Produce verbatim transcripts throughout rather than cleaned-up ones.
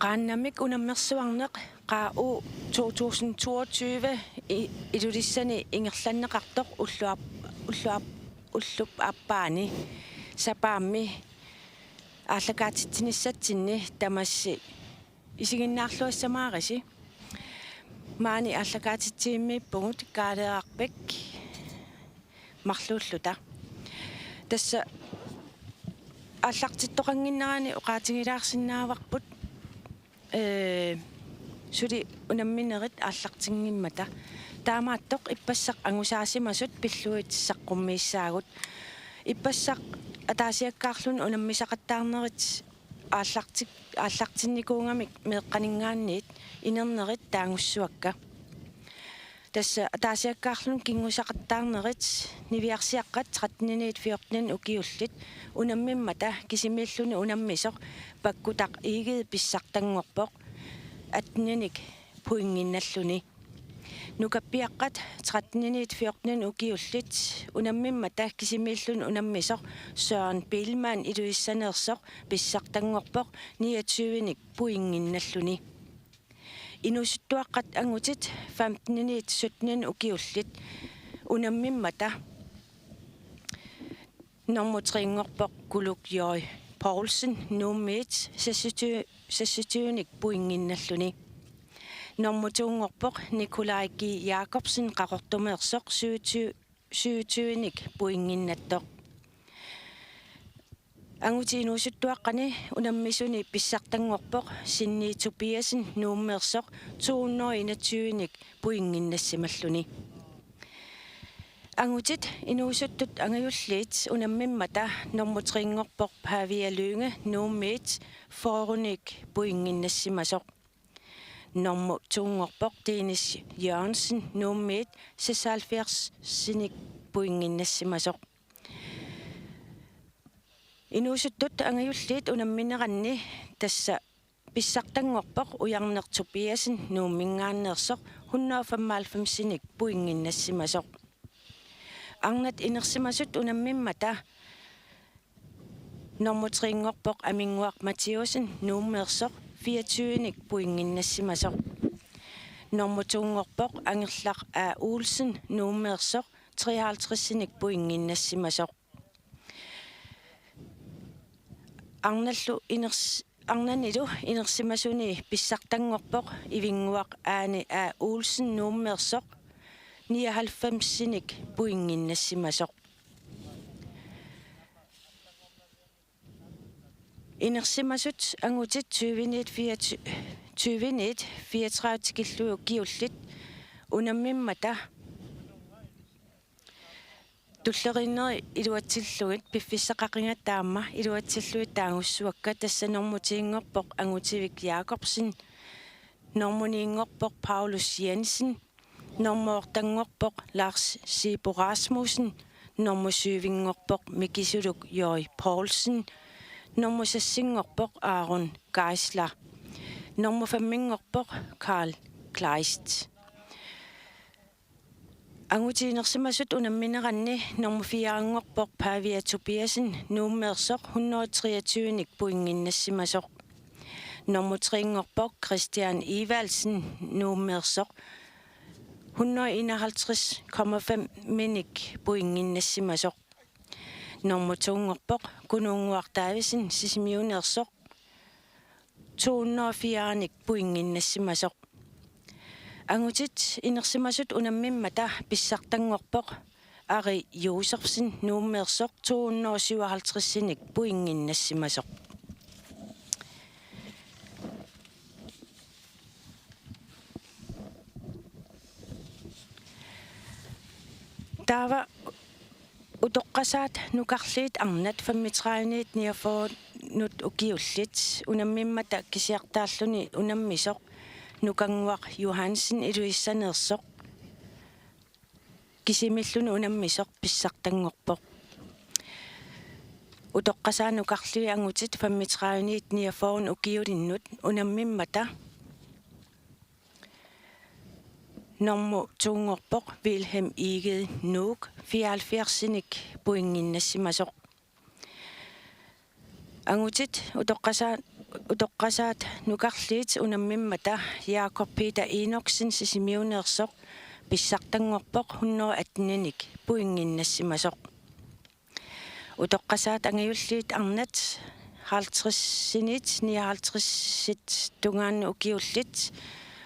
Qaannamik unammersuarneq Q U to tusind toogtyve i-, Ilulissani ingerlanneqartoq ulluap-, ulluap-, ullup aappaani sapaammi aallakaatitsinissatsinni tamassi isiginnaarluassamaarisi. Maani aallakaatitsivimmiippugut Kaaleeraq Bech marluulluta. Tassa aallartittoqannginnerani oqaatigilaarsinnaavarput, ee, suli unamminerit aallartinngimmata. Taamaattoq ippassaq angusaasimasut pillugit saqqummiissaagut. Ippassaq ataasiakkaarluni unammisaqattaarnerit aallartik-, aallartinnikuugamik meeqqaninngaanniit inernerit taangussavakka. Tassa ataasiakkaarluni kinngusaqattaarnerit niviarsiaqqat tretteniit fjorteninik ukiullit unammimmata kisimiilluni unammisoq Pakkutaq Egede pissartanngorpoq atteninik pointinnginnalluni. Nukappiaqqat tretteniit fjorteninik ukiullit unammimmata kisimiilluni unammisoq Søren Biilmann Ilulissaneersoq pissartanngorpoq niogtyvenik pointinnginnalluni. Inuusuttuaqqat angutit femteniit sytteninik ukiullit unammimmata nummer tre-nngorpoq Kuluk J. Poulsen Nuummiit seksogtyve, seksogtyvenik pointinnginnalluni. Nummer to-nngorpoq Nikolaj G. Jakobsen Qaqortumeersoq syvogtyve, syvogtyvenik pointinnginnattoq. Angutit inuusuttuaqqani unammisuni pissartanngorpoq Sinni Tobiassen Nuummeersoq to hundrede enogtyvenik pointinnginnassimalluni. Angutit inuusuttut angajulliit unammimmata nummer tre-nngorpoq Pavia Lynge Nuummiit fyrrenik pointinnginnassimasoq. Nummer to-nngorpoq Dennis Jørgensen Nuummiit seksoghalvfjerdsinik pointinnginnassimasoq. Inuusuttut angajulliit unammineranni tassa pissartanngorpoq Ujarneq Tobiassen Nuumminngaanneersoq hundrede femoghalvfemsinik pointinnginnassimasoq. Arnat inersimasut unammimmata nummer tre-nngorpoq Aminnguaq Mathiassen Nuummeersoq fireogtyvenik pointinnginnassimasoq. Nummer to-nngorpoq Angerlaq A. Olsen Nuummeersoq treoghalvtredsinik pointinnginnassimasoq. Arnallu iners-, arnanilu inersimasuni pissartanngorpoq Ivinnguaq Aani A. Olsen Nuummeersoq nioghalvfemsinik pointinnginnassimasoq. Inersimasut angutit tyveniit fireogtyve, tyveniit fireogtredive tikillugit ukiullit unammimmata tulleriinneri iluatsillugit, piffissaqaqigatta aamma iluatsillugit taangussavakka, tassa nummer ti-nngorpoq Angutivik Jakobsen, nummer ni-nngorpoq Paulus Jensen, nummer otte-nngorpoq Lars Sibo Rasmussen, nummer syv-nngorpoq Mikisuluk J. Poulsen, nummer seks-nngorpoq Aaron Geisler, nummer fem-nngorpoq Karl Kleist. Angutit inersimasut unammineranni nummer fire-nngorpoq Pavia Tobiassen Nuummeersoq hundrede treogtyvenik pointinnginnassimasoq. Nummer tre-nngorpoq Christian Evaldsen Nuummeersoq hundrede enoghalvtreds komma fem-inik pointinnginnassimasoq. Nummer to-nngorpoq Kunuunnguaq Davidsen Sisimiuneersoq to hundrede og fire-nik pointinnginnassimasoq. Angutit inersimasut unammimmata pissartanngorpoq Ari Josefsen Nuummeersoq to hundrede syvoghalvtredsinik pointinnassimasoq. Taava utoqqasaat nukarliit arnat femogtredive-niit niogfyrre-nut ukiullit unammimmata kisiartaalluni unammisoq Nukannguaq Johansen Ilulissaneersoq kisimilluni unammisoq pissartanngorpoq. Utoqqasaat nukarliit angutit femogtredive-niit niogfyrre-nut ukiulinnut unammimmata normu to-nngorpoq Vilhelm Egede Nuuk fireoghalvfjerds-inik pointinnassimasoq. Angutit utoqqasaat, utoqqasaat nukarliit unammimmata Jakob Peter Enoksen Sisimiuneersoq pissartanngorpoq hundrede atten-inik pointinnassimasoq. Utoqqasaat angajulliit arnat halvtredsit nioghalvtredsit tungaannut ukiullit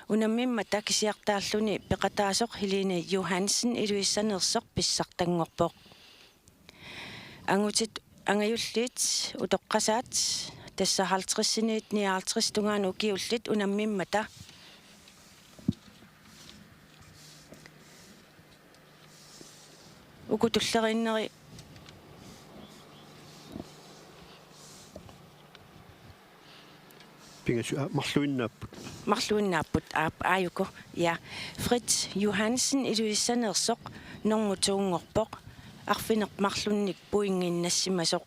unammimmata kisiartaalluni peqataasoq Helene Johansen Ilulissaneersoq pissartanngorpoq. Angutit angajulliit utoqqasaat tassa halvtredsiniit nioghalvtreds tungaannut ukiullit unammimmata uku tulleriinneri pingasu-, aa, marluinnaapput. Marluinnaapput, aap, aajuku. Ja. Fritz Johansen Ilulissaneersoq normu to-nngorpoq arfineq-marlunnik pointinnassimasoq.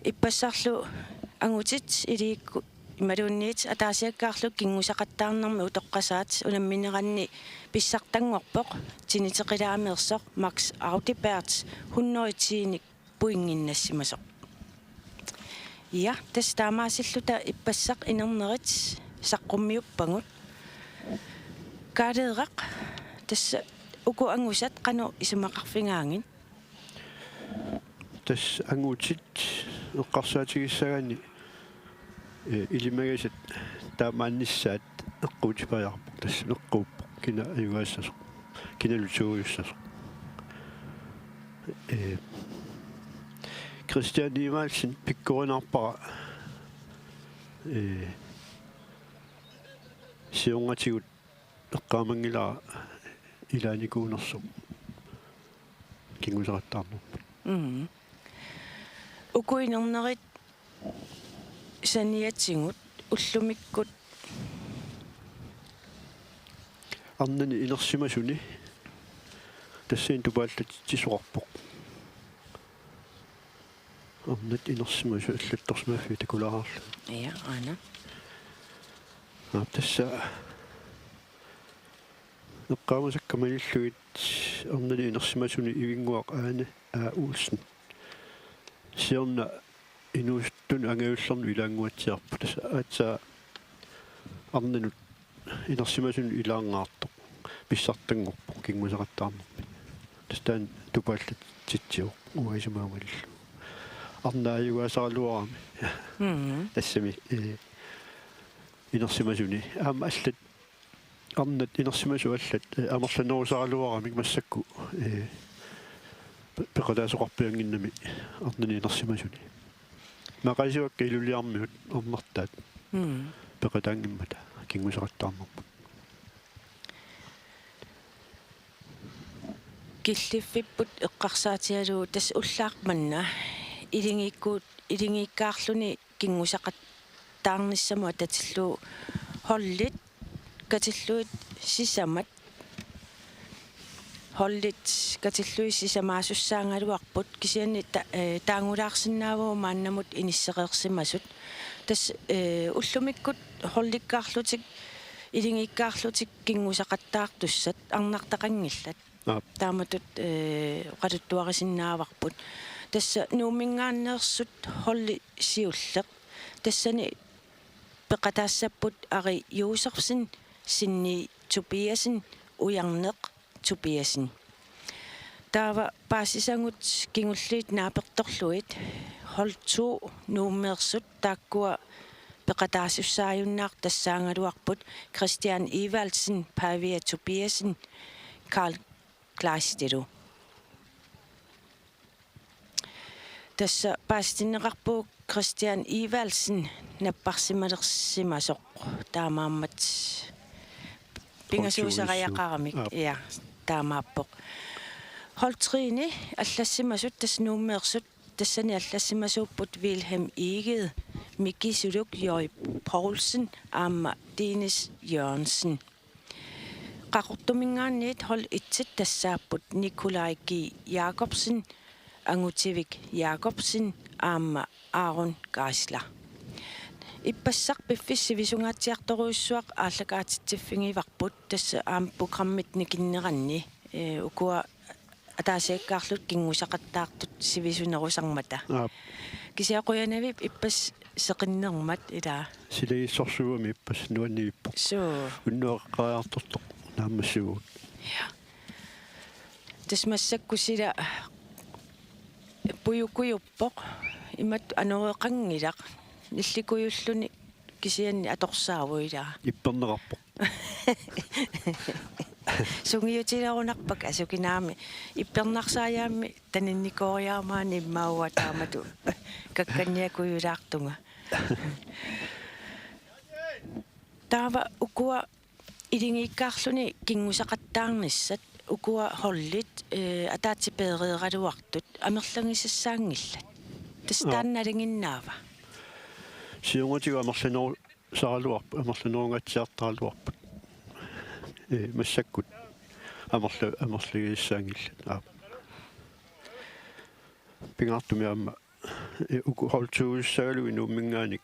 Ippassarlu angutit ilikkut imaluunniit ataasiakkaarlu kinngusaqattaarnermi utoqqasaat unammineranni pissartanngorpoq tiniteqilaameersoq Max Audibert hundrede ti-nik pointinnassimasoq. Ja, tassa taamaasilluta ippassaq inernerit saqqummiuppagut. Kaaleeraq, tassa uku angusat qanoq isumaqarfigaagit? Tassa angutit eqqarsaatigissagaanni, eh, ilimagisat taamaannissaat eqquutipariarput, tassa eqquuppoq kina ajugaassasoq, kinalu tuujussasoq. Eh, Christian Evaldsen pikkorinaarpara, eh, siornatigut eqqaamanngilara ilaanikuunersoq kinngusaqattaarnerput. Mm. Uku inernerit saniatigut ullumikkut arnani inersimasuni tassani tupaallatitsisoqarpoq. Arnat inersimasut allattorsimaffiit takulaarlugit. Ja, aana. Aap, tassa eqqaamasakka malillugit arnani inersimasuni Ivinnguaq Aane A. Olsen siorna inuusuttunut angajullerni ilaannguatsiarpoq. Tassa aatsaat arnanut inersimasunut ilaanngaartoq pissartanngorpoq kinngusaqattaarnermi. Tassa taanna tupaallatitsivoq uanga isumaga malillugu. Arnaq ajugaasaraluarami. Mm. Tassami, eh, inersimasuni. Aamma allat arnat inersimasut allat, eh, amerlanerusaraluaramik massakkut, eh, pe-, peqataasoqarpiannginnami arnani inersimasuni. Maqaasivakka Ilulissarmiut arnartaat. Mm. Peqataanngimmata kinngusaqattaarnerput. Killiffipput eqqarsaatigalugu tassa ullaaq manna ilingiikku-, ilingiikkaarluni kinngusaqattaarnissamut atatillugu holdit katillugit sisamat, holdit katillugit sisamaasussaagaluarput kisianni ta-, eh, taanngulaarsinnaavagut maannamut inissereersimasut. Tassa, eh, ullumikkut holdikkaarlutik, ilingiikkaarlutik kinngusaqattaartussat arnartaqanngillat. Aap. Taamatut, eh, oqaluttuarisinnaavarput. Tassa Nuumminngaanneersut holdi siulleq. Tassani peqataassapput Ari Josefsen, Sinni Tobiassen, Ujarneq Tobiassen. Taava paasisagut kingulliit naapertorlugit hold to Nuummeersut taakkua peqataasussaajunnaartut tassaagaluarput Christian Evaldsen, Pavia Tobiassen, Karl Kleistilu. Tassa paasitinneqarpoq Christian Evaldsen napparsimalersimasoq, taamaammat pingasuusariaqaramik. Aap. Ja, taamaappoq. Hold tre-ni allassimasut tassa Nuummeersut, tassani allassimasuupput Vilhelm Egede, Miki Suluk, Jørgen Poulsen aamma Dennis Jørgensen. Qaqortuminngaanniit hold et-it tassaapput Nikolaj G. Jakobsen, Angutivik Jakobsen aamma Aaron Geisler. Ippassaq piffissaq sivisungaatsiartorujussuaq aallakaatitsiffigivarput, tassa aamma programmit nikinneranni, ee, ukua ataasiakkaarluta kinngusaqattaartut sivisunerusarmata. Aap. Kisianni qujanavit ippassaq seqinnermat, ilaa. Silagissorsuugami ippassaq nuanniippoq. Suu. Unnuaqariartortoq naammassivugut. Ja. Tassa massakkut sila pujukujuppoq, imatut anoreqanngilaq, nillikujulluni kisianni atorsaavoq, ilaa. Ipperneqarpoq. Sungiutilerunarpakka asukinaa, ippernarsaajaammi taninnikooriarama immaqa uanga taamatut kakkanniakujulaartunga. Taava ukua iligiikkaarluni kinngusaqattaarnissat, ukua holdit, ee, ataatsip peereeraluartut amerlagisassaanngillat. Tassa Aap. Taanna nalinginnaava? Siornatigut amerlaneru- saraluarput, amerlanerungaatsiartaraluarput. Ee, massakkut amerla-, amerlagisassaanngillat. Aap. Pingaartumik aamma, ee, uku hold to-ussagaluit Nuumminngaanniit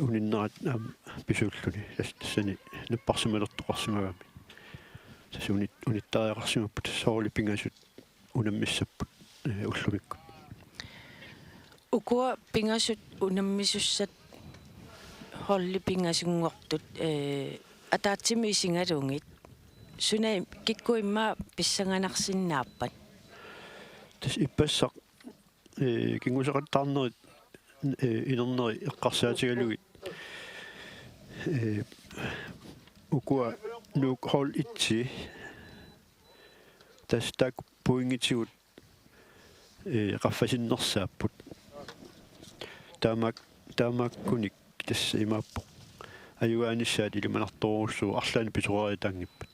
uninnerat aamma pisuulluni. Tas-, tassani napparsimalertoqarsimagami. Tassa unit-, unittariaqarsimapput, tassa holdit pingasut unammissapput, ee, ullumikkut. Ukua pingasut unammisussat holdit pingasunngortut, ee, ataatsimut isigalugit suna, kikkut immaqa pissanganarsinnaappat? Tassa ippassaq, ee, kinngusaqattaarnerit, ee, inerneri eqqarsaatigalugit, ee, ukua Nuuk hold et-i, tassa taakku pointitsigut, ee, qaffasinnersaapput. Taamaak-, taamaakkunik tassa imaappoq ajugaanissaat ilimanartorujussuuvoq arlaannik pisoqaritaanngippat.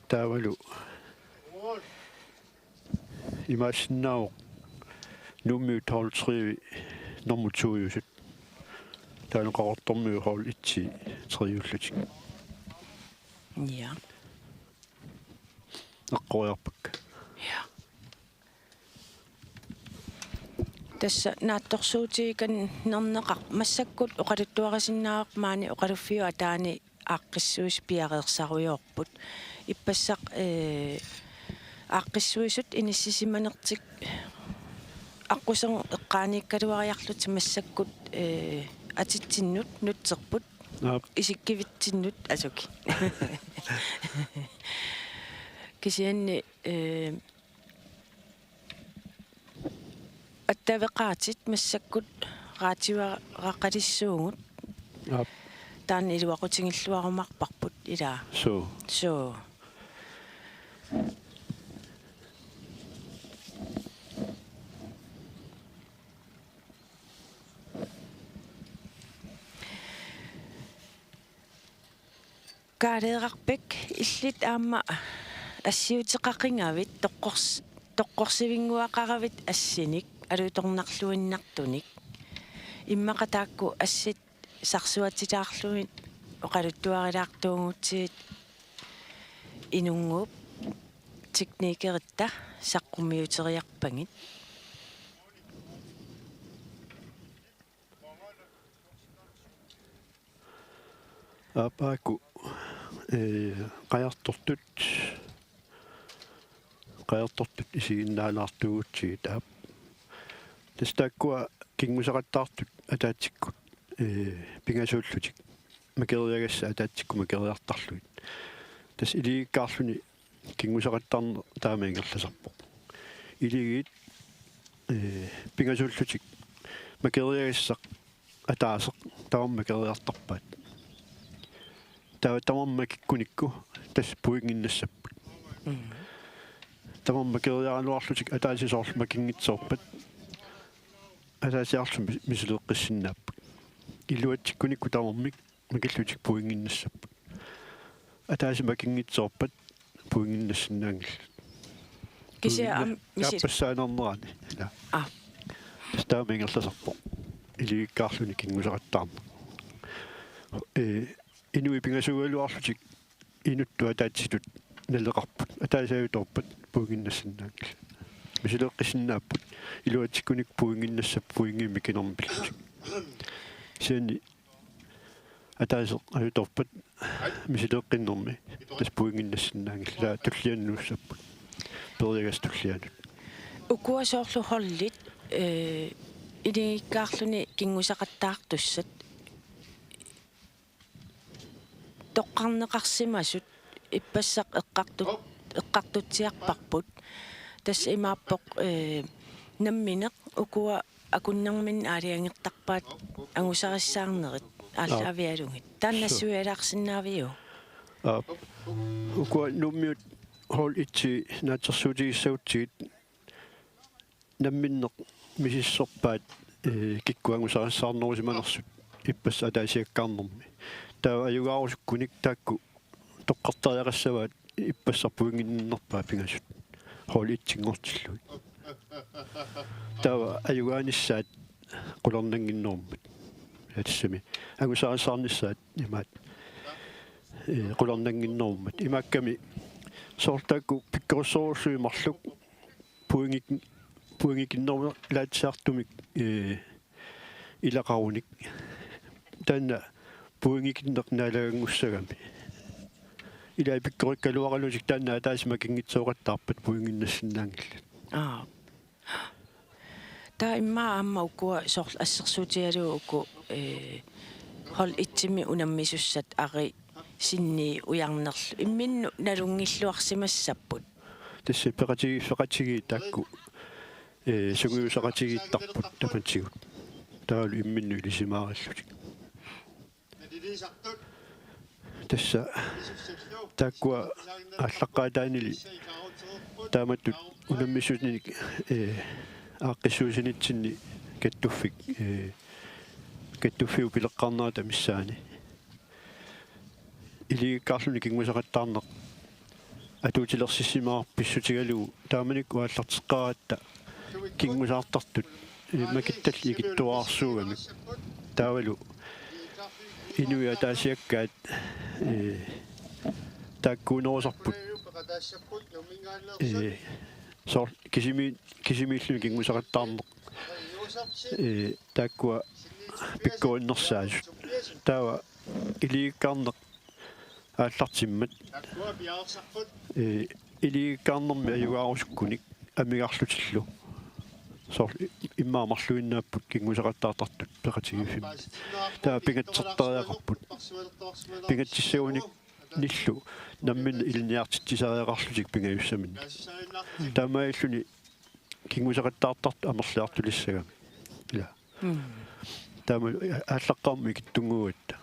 Taavalu imaassinnaavoq Nuummiut hold tre nummer to-jusut. Taanna Qaqortormiut hold et-i tre-ullutik. Ja. Eqqoriarpakka. Ja. Tassa naatsorsuutigikannerneqar-, massakkut oqaluttuarisinnaavara maani oqaluffiup ataani aaqqissuisut piareersarujoorput. Ippassaq, ee, aaqqissuisut inissisimanertik aqquserneq eqqaaniikkaluariarlutik massakkut, ee, atitsinnut nutserput. Aap. Isikkivitsinnut asuki. Kisianni, ee, attaveqaatit massakkut raatiuaraqalissuugut. Aap. Taanna iluaqutigilluarumaarparput, ilaa. Suu. Suu. Kaaleerarpik, illit aamma assiuteqaqigavit toqqors-, toqqorsivinnguaqaravit assinik alutornarluinnartunik. Immaqa taakku assit sarsuatitaarlugit oqaluttuarilaartuugutsigit inunnguup teknikeritta saqqummiuteriarpagit. Aap, taakku, ee, qajartortut, qajartortut isiginnaalaartuugutsigit, aap. Tassa taakkua kinngusaqattaartut ataatsikkut, ee, pingasuullutik makeriagassat ataatsikkut makeriartarlugit. Tassa iligiikkaarluni kinngusaqattaarneq taama ingerlasarpoq. Iligiit ee, pingasuullutik makeriagassaq ataaseq tamarmik makeriartarpaat. Taava tamarmik makikkunikku tassa pointinnassapput. Mm. Tamarmik makeriaraluarlutik ataaseq soorlu makinngitsoorpat ataasiarlu mis-, misileeqqissinnaapput. Iluatsikkunikku tamarmik makillutik pointinnassapput. Ataaseq makinngitsoorpat pointinnassinnaanngillat. Kisianni aamma misi- Aappassaanarnerani. Ila. Aa. Tassa taama ingerlasarpoq. Iligiikkaarluni kinngusaqattaarneq. Ee, inuit pingasuugaluarlutik inuttut ataatsitut naleqarput. Ataaseq ajutoorpat pointinnassinnaanngillat. Misileeqqissinnaapput. Iluatsikkunik pointinnassapput pointit mikinermik pillutik. Kisianni ataaseq ajutoorpat misileeqqinnermi tassa pointinnassinnaanngillat, tullianut nuussapput. Periagassat tullianut. Ukua soorlu holdit, ee, iligiikkaarluni kinngusaqattaartussat toqqarneqarsimasut ippassaq eqqartut-, eqqartutsiarparput. Tassa imaappoq, ee, nammineq ukua akunnerminni aalajangertarpaat angusarissaarnerit aallaavigalugit. Taanna nassuialaarsinnaaviuk? Aap. Ukua Nuummiut hold et-i naatsorsuutigissagutsigit namminneq misissorpaat, ee, kikkut angusarissaarnerusimanersut ippassaq ataasiakkaarnermi. Taava ajugaarusukkunik taakku toqqartariaqassavaat ippassaq pointinnerpaat pingasut hold et-inngortillugit. Taava ajugaanissaat qularnannginnerummat. Ja tassami angusarissaarnissaat imaat, ee, qularnannginnerummat. Imaakkami soorlu taakku pikkorissorullugit marluk pointik-, pointikinnerulaatsiartumik, ee, ilaqarunik. Taanna pointikinneq naalaganngussagami. Ilai pikkorikkaluaralutik taanna ataaseq makinngitsooqattaarpat pointinnassinnaanngillat. Aa. Taava immaqa aamma ukua soorlu assersuutigalugu uku, ee, hold et-imi unammisussat ari sinni ujarnerlu imminnut nalunngilluarsimassapput. Tassa peqatigiiffeqatigiit taakku, ee, sungiusaqatigiittarput tamatigut. Taavalu imminnut ilisimaarillutik. Tassa taakkua aallaqqaataanili taamatut unammissutinik, ee, aaqqissuussinitsinni kattuffik, ee, kattuffiup pileqqaarnerata missaani. Iligiikkaarluni kinngusaqattaarneq atuutilersissimavarput pissutigalugu taamanikkut aallarteqqaaratta kinngusaartartut, ee, makittallit ikittuararsuugamik. Taavalu inuit ataasiakkaat, ee, taakkuunerusarput, ee, soor-, kisimi-, kisimiilluni kinngusaqattaarneq, ee, taakkua pikkorinnersaasut. Taava iligiikkaarneq aallartimmat, ee, iligiikkaarnermi ajugaarusukkunik amigarlutillu. Soorlu immaqa marluinnaapput kinngusaqattaartartut peqatigiiffimmit. Taava pingatsertariaqarput. Pingatsissagunik nillu namminneq ilinniartitsisariaqarlutik pingajussaminnik. Taamaalilluni kinngusaqattaartartut amerliartulissagami. Ila. Mm. Taama aallaqqaammut ikittunnguugatta.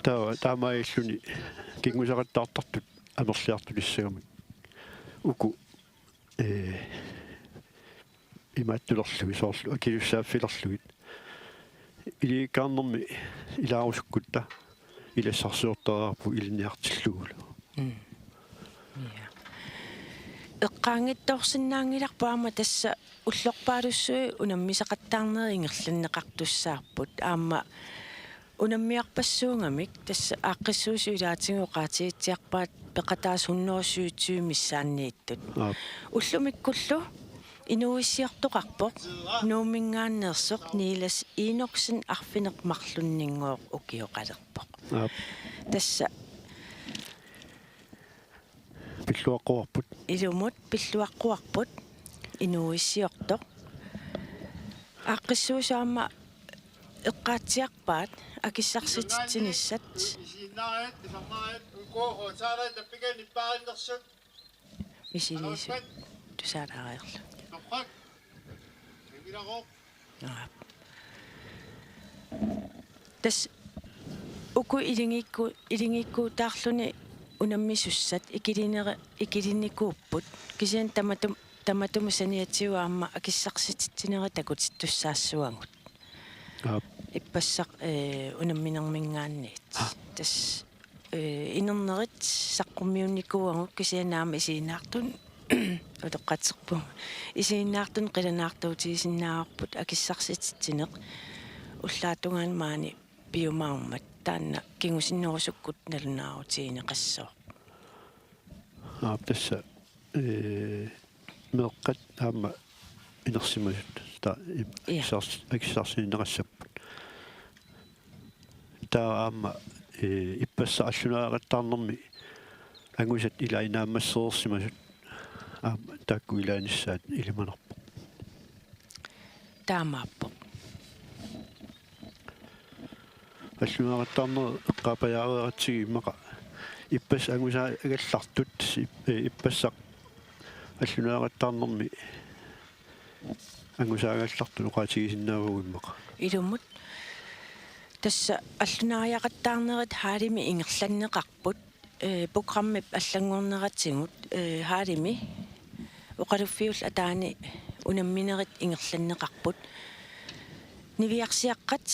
Taava taamaalilluni kinngusaqattaartartut amerliartulissagamik. Uku, ee, imaattulerlugit soorlu akisussaaffilerlugit. Iligiikkaarnermi ilaarusukkutta ilassarsiortariaqarpugut ilinniartillugulu. Mm. Ja. Eqqaanngitsoorsinnaanngilarput aamma tassa ullorpaalussuit unammisaqattaarnerit ingerlanneqartussaapput. Aamma unammiarpassuugamik tassa aaqqissuussat ilaatigut oqaatigitsiarpaat peqataasut hundrede syvogtyve missaanniittut. Aap. Ullumikkullu inuuissiortoqarpoq Nuumminngaanneersoq Niels Enoksen arfineq-marlunninngooq ukioqalerpoq. Aap. Tassa pilluaqquarput. Ilumut pilluaqquarput inuuissiortoq. Aaqqissuussat aamma eqqaatsiarpaat akissarsititsinissat. Misiliisut tusaalaariarlugit. Aap. Tassa uku ilingiikku-, ilingiikkuutaarluni unammisussat ikilineri-, ikilinnikuupput. Kisianni tamatum-, tamatuma saniatigut aamma akissarsititsinerit takutittussaassuagut. Aap. Ippassaq, ee, unamminerminngaanniit. Aap. Tassa, ee, inernerit saqqummiunnikuuagut kisianni aamma isiginnaartut utoqqatserpunga. Isiginnaartut qilanaartuutigisinnaavarput akissarsititsineq ullaap tungaanut maani piumaarmat taanna kingusinnerusukkut nalunaarutigineqassooq. Aap, tassa, ee, meeqqat aamma inersimasut ta-, ip-, Ja. akissars-, akissarsiineqassapput. Taava aamma, ee, ippassaq allunaareqattaarnermi angusat ilaat naammassereersimasut aamma taakku ilaanissaat ilimanarpoq. Taamaappoq. Allunaareqattaarneq eqqaapajaareeratsigu immaqa ippassaq angusaagallartut ip-, ee, ippassaq allunaareqattaarnermi angusaagaluartut oqaatigisinnaavagut immaqa. Ilumut. Tassa allunaariaqattaarnerit hallimi ingerlanneqarput, ee, programmip allanngorneratigut, ee, hallimi oqaluffiullu ataani unamminerit ingerlanneqarput. Niviarsiaqqat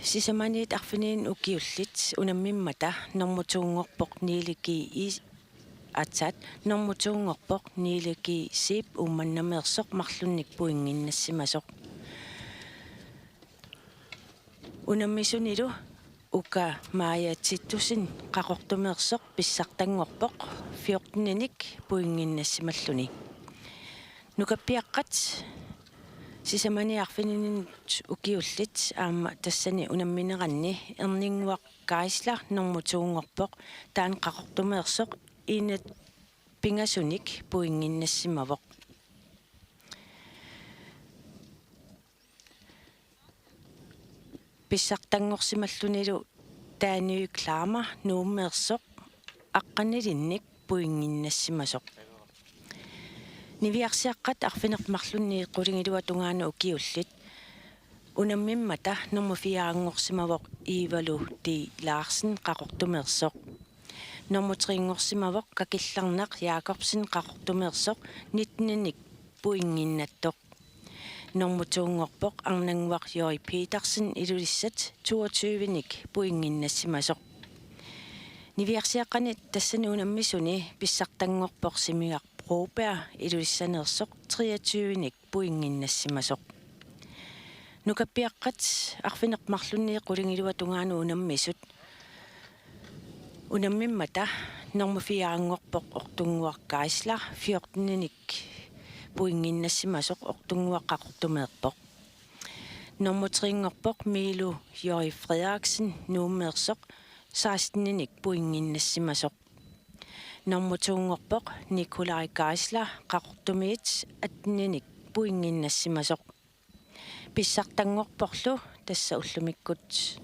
sisamaniit arfinilinnik ukiullit unammimmata normu to-nngorpoq Niele G. Is-, aatsaat normu to-nngorpoq Niele G. Zeeb Uummannameersoq marlunnik pointinnassimasoq. Unammisunilu uka Maja Titussen Qaqortumeersoq pissartanngorpoq fjorteninik pointinnassimalluni. Nukappiaqqat sisamaniit arfinilinnik ukiullit aamma tassani unammineranni Erninnguaq Geisler normu to-nngorpoq taanna Qaqortumeersoq enogtres pingasunik pointinnassimavoq. Pissartanngorsimallunilu Dany Klammer Nuummeersoq aqqanilinnik pointinnassimasoq. Niviarsiaqqat arfineq-marlunnik qulingiluat tungaanut ukiullit unammimmata normu fire-nngorsimavoq Ivalu D. Larsen Qaqortumeersoq. Normu tre-nngorsimavoq Kakillarnaq Jakobsen Qaqortumeersoq nitteninik pointinnattoq. Normu to-nngorpoq Arnannguaq J. Petersen Ilulissat toogtyvenik pointinnassimasoq. Niviarsiaqqani tassani unammisuni pissartanngorpoq Simigaq Broberg Ilulissaneersoq treogtyvenik pointinnassimasoq. Nukappiaqqat arfineq-marlunnik qulingiluat tungaanut unammisut unammimmata normu fire-nngorpoq Ortunnguaq Geisler fjorteninik pointinnassimasoq Ortunnguaq Qaqortumeerpoq. Normu tre-nngorpoq Miilu J. Frederiksen Nuummeersoq seksteninik pointinnassimasoq. Normu to-nngorpoq Nikolaj Geisler Qaqortumiit atteninik pointinnassimasoq. Pissartanngorporlu tassa ullumikkut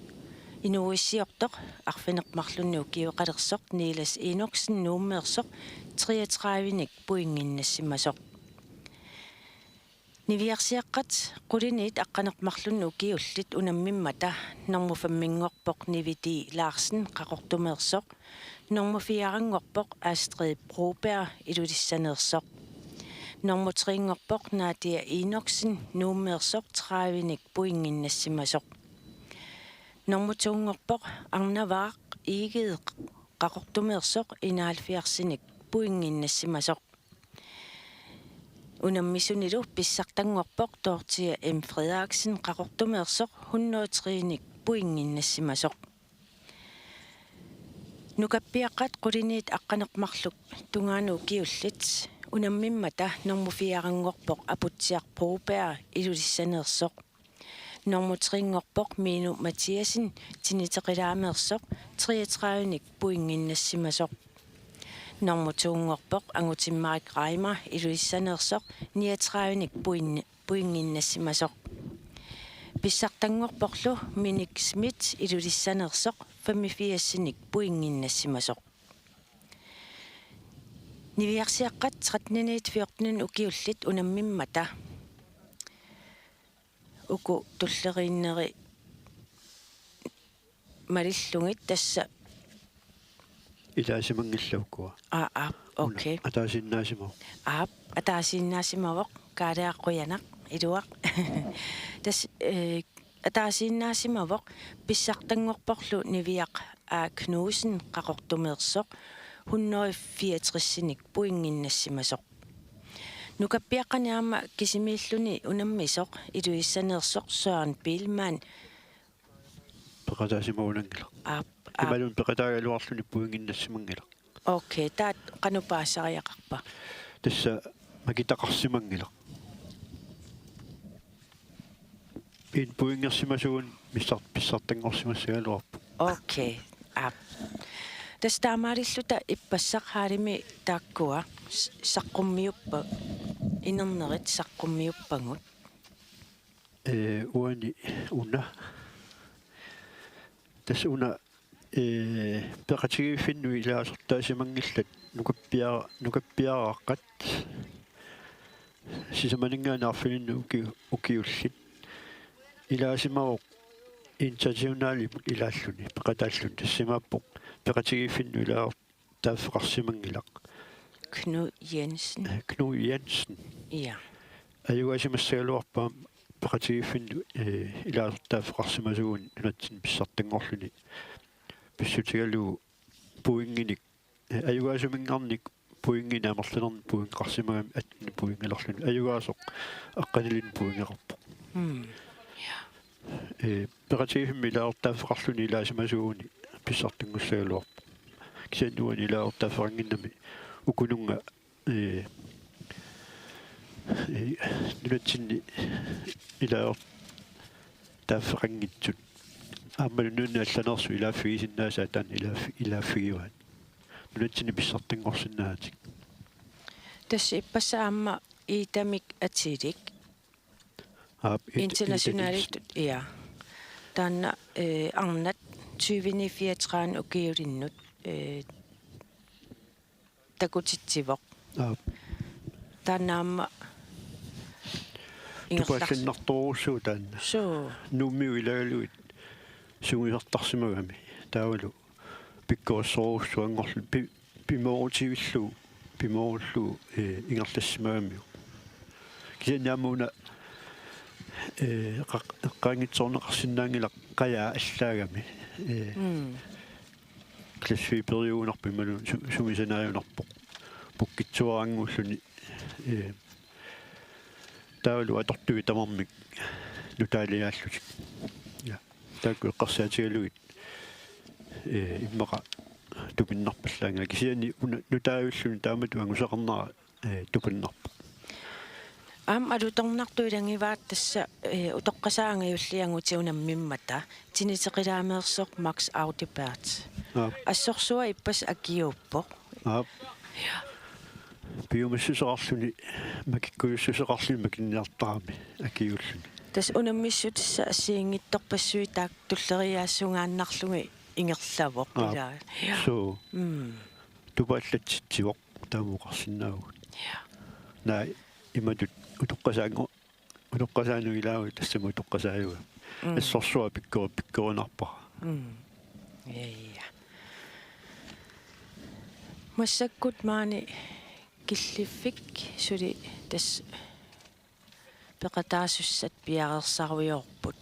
inuuissiortoq arfineq-marlunnik ukioqalersoq Niels Enoksen Nuummeersoq treogtredivenik pointinnassimasoq. Niviarsiaqqat quliniit aqqaneq-marlunnik ukiullit unammimmata normu fem-nngorpoq Nivi D. Larsen Qaqortumeersoq, normu fire-nngorpoq Astrid Broberg Ilulissaneersoq, normu tre-nngorpoq Nadia Enoksen Nuummeersoq tredivenik pointinnassimasoq. Normu to-nngorpoq Arnavaaq Egede Qaqortumeersoq enoghalvfjerdsinik pointinnassimasoq. Unammisunilu pissartanngorpoq Dorthea M. Frederiksen Qaqortumeersoq hundrede tre-nik pointinnassimasoq. Nukappiaqqat quliniit aqqaneq-marluk tungaanut ukiullit unammimmata normu fire-nngorpoq Aputsiaq Broberg Ilulissaneersoq, normu tre-nngorpoq Miinu Mathiassen Tiniteqilaameersoq treogtredivenik pointinnassimasoq. Normu to-nngorpoq Angutimmarik Reimer Ilulissaneersoq niogtredivenik pointi-, pointinnassimasoq. Pissartanngorporlu Minik Schmidt Ilulissaneersoq femogfirsinik pointinnassimasoq. Niviarsiaqqat tretteniit fjorteninik ukiullit unammimmata. Uku tulleriinneri malillugit tassa. Ilaasimanngillat ukua. Aa, aap, una, okay. Ataasiinnaasimavoq. Aap, ataasiinnaasimavoq, Kaaleaq qujanaq, iluaq. Tassa, eh, ataasiinnaasimavoq, pissartanngorporlu Niviaq A. Knudsen Qaqortumeersoq, hundrede fireogtresinik pointinnassimasoq. Nukappiaqqani aamma kisimiilluni unammisoq, Ilulissaniitsoq Søren Biilmann. Peqataasimagunanngilaq. Aap, aap. Imaluunniit peqataagaluarluni pointinnassimanngilaq. Okay, taava qanoq paasisariaqarpa? Tassa makitaqarsimanngilaq. Inuit pointersimasuugunik pissar-, pissartanngorsimassagaluarpoq. Okay, aap. Tassa taamaalilluta ippassaq hallimi taakkua s-, saqqummiuppa-, inernerit saqqummiuppagut. Ee, uani una. Tassa una, ee, peqatigiiffinnut ilaasortaasimanngillat nukappia-, nukappiaraaqqat. Sisamaninngaanniit arfinilinnik uki-, ukiullit. Ilaasimavoq internationalimut ilaalluni, peqataalluni, tassa imaappoq peqatigiiffinnut ilaa-, taaffeqarsimanngilaq. Knud Jensen. Eh, Knud Jensen. Ja. Ajugaasimassagaluarpoq aamma peqatigiiffinnut, eh, ilaasortaaffeqarsimasuugunik nunatsinni pissartanngorluni. Pissutigalugu pointinik, eh, ajugaasuminngaanniit pointinik amerlanernik pointeqarsimagami attenik pointeqarluni. Ajugaasoq aqqanilinnik pointeqarpoq. Mm. Ja. Ee, peqatigiiffimmik ilaasortaaffeqarluni ilaasimasuugunik pissartanngussagaluarpoq. Kisianni uani ilaasortaaffeqannginnami ukununnga, ee, ee, nunatsinni ilaasortaaffeqanngitsut. Aammalu nunanit allaneersut ilaaffigisinnaasaat taanna ilaaffi-, ilaaffigivaat. Nunatsinni pissartanngorsinnaasatik. Tassa ippassaq aamma Iitamik atilik. Aap, it-, internationalit, it-, ja. Taanna, eh, arnat tyveni fireogtredive ukiulinnut, eh, takutitsivoq. Aap. Taanna aamma ingerlars-, tupallannartorujussuuvoq taanna. Suu. Nuummiut ilagalugit sungiusartarsimagami. Taavalu pikkorissorujussuanngorluni pi-, pimoorutivillugu, pimoorullugu, eh, ingerlassimagamiuk. Kisianni aamma una, eh, qaq-, eqqaanngitsoorneqarsinnaanngilaq qajaa allaagami. Eh, mm. Glasfiberiugunarpoq imaluunniit su-, sumisanaajunarpoq. Pukkitsuaraannguulluni, eh, taavalu atortui tamarmik nutaalajaallutik. Ja. Taakku eqqarsaatigalugit, ee, immaqa tupinnarpallaanngilaq. Kisianni una nutaavilluni taamatut angusaqarnera, ee, tupinnarpoq. Aamma alutornartoq ilagivaat tassa, ee, utoqqasaat angajulliit angutit unammimmata, Tiniteqilaameersoq Max Audibert. Aap. Assorsuaq ippassaq akiuuppoq. Aap. Piumassuseqarluni, makikkujussuseqarluni makinniartarami akiuulluni. Tassa unammissutissat assigiinngitsorpassuit taakku tulleriiaassunngaannarlugit ingerlavoq. Aap. Ilaa. Ja. Suu. Mm. Tupaallatsitsivoq taama oqarsinnaavugut. Ja. Naa imatut utoqqasaanngo-, utoqqasaanut ilaavugut tassami utoqqasaajuvoq. Mm. Assorsuaq pikkori-, pikkorinarpara. Mm. Ja, ja. Massakkut maani killiffik suli tassa peqataasussat piareersarujoorput.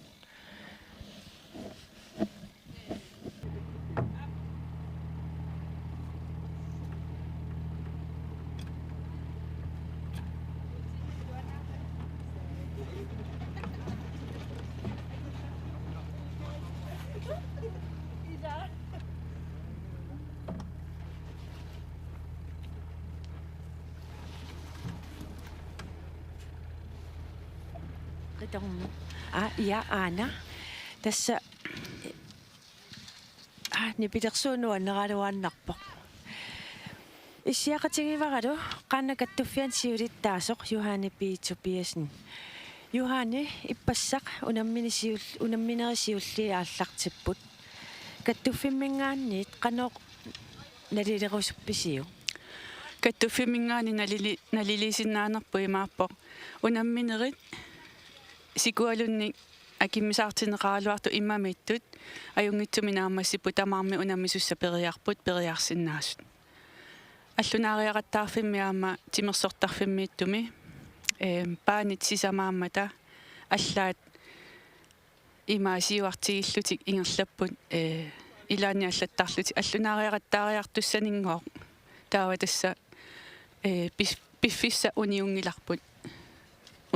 Qitormu. Aa, ja, aana. Tassa, aa, nipilersuut nuanneraluaannarpoq. Issiaqatigivaralu, qaannat kattuffianni siulittaasoq Johanne P. Tobiassen. Johanne, ippassaq unammini siul-, unamminerit siulliit aallartipput. Kattuffimminngaanniit qanoq nalilerusuppisiuk? kattuffimminngaanniit nalili-, naliliisinnaanerput imaappoq: Unamminerit sikualunnik akimmisaartinneqaraluartut immamiittut ajunngitsumik naammassipput, tamarmik unammisussat periarput, periarsinnaasut. Allunaariaqattaarfimmi aamma timersortarfimmiittumi, eem, paanit sisamaammata allaat imaasiuartigillutik ingerlapput, ee, ilaanni allattarlutik allunaariaqattaariartussaninngooq. Taava tassa, ee, pis-, piffissaq uniunngilarput.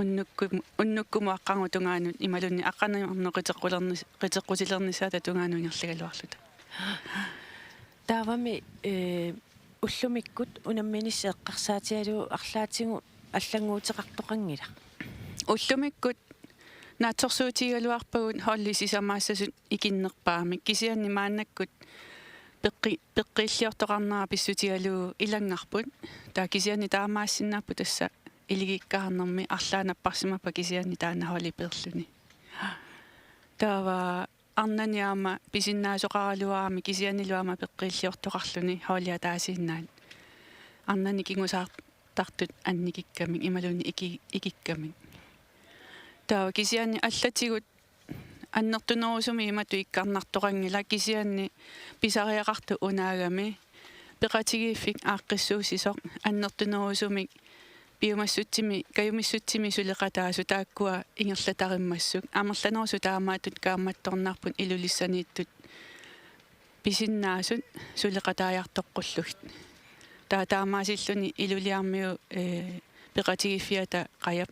Unnukkum-, unnukkumut aqqaneq-tungaanut imaluunniit aqqaneq-marneq qiteqqulernis-, qiteqqutilernissaata tungaanut ingerlagaluarluta. Taavami, ee, ullumikkut unamminissaq eqqarsaatigalugu arlaatigut allannguuteqartoqanngilaq. Ullumikkut naatsorsuutigigaluarpagut holdit sisamaassasut ikinnerpaamik, kisianni maannakkut peqqi-, peqqiilliortoqarnera pissutigalugu ilanngarput. Taava kisianni taamaassinnaapput tassa iligikkaarnermi, arlaat napparsimappat kisianni taanna holdi peerluni. Taava arnani aamma pisinnaasoqaraluarami kisiannilu aamma peqqiilliortoqarluni holdi ataasiinnaat. Arnani kingusaartartut annikikkamik imaluunniit iki-, ikikkamik. Taava kisianni allatigut annertunerusumik imatut ikkarnartoqanngilaq, kisianni pisariaqartut unaagami peqatigiiffik aaqqissuussisoq annertunerusumik piumassutsimi, kajumissutsimi suleqataasut taakkua ingerlatarimmassuk, amerlanerusut taamaattut kaammattornarput Ilulissaniittut pisinnaasut suleqataajartoqqullugit. Taava taamaasilluni Iluliarmiut, ee, peqatigiiffiata qajap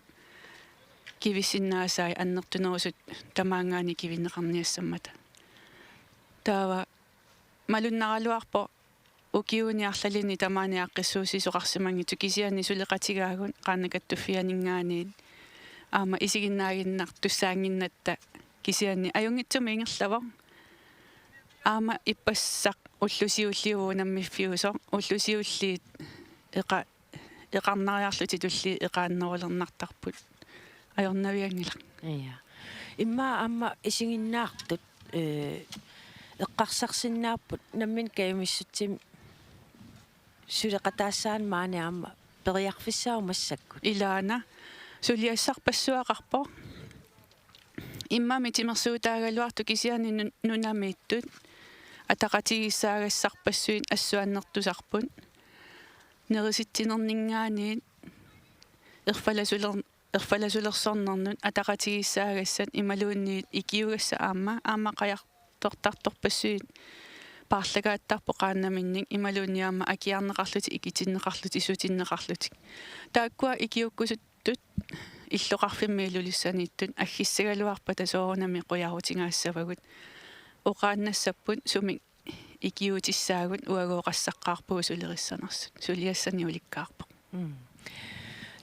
kivissinnaasai annertunerusut tamaanngaanniit kivinneqarniassammata. Taava malunnaraluarpoq ukiuni arlalinni tamaani aaqqissuussisoqarsimanngitsoq, kisianni suleqatigaagut Qaannat Kattuffianinngaanniit aamma isiginnaaginnartussaannginnatta, kisianni ajunngitsumik ingerlavoq. Aamma ippassaq ullut siulliit unammiffiusoq, ullut siulliit eqa-, eqarnariarlutik tulliit eqaannerulernartarput. Ajornavianngilaq. Ja. Immaqa aamma isiginnaartut, ee, eqqarsarsinnaapput nammineq kajumissutsimi suleqataassaanut maani aamma periarfissaavoq massakkut. Ilaana suliassarpassuaqarpoq. Immami timersuutaagaluartoq, kisianni nun-, nunamiittut ataqatigiissaagassarpassuit assut annertusarput. Nerisitsinerninngaanniit erfalasuler-, erfalasulersornernut ataqatigiissaagassat imaluunniit ikiugassat aamma, aamma qajartortartorpassuit paarlakaattarput qaannaminnik imaluunniit aamma akiarneqarlutik, ikitinneqarlutik, issutinneqarlutik. Taakkua ikiukkusuttut illoqarfimmi Ilulissaniittut aggissagaluarpata soorunami qujarutigaassavagut. Oqaannassapput sumik ikiuutissaagut, uagut oqassaqqaarpugut sulerissanersut. Suliassanik ulikkaarpoq. Mm.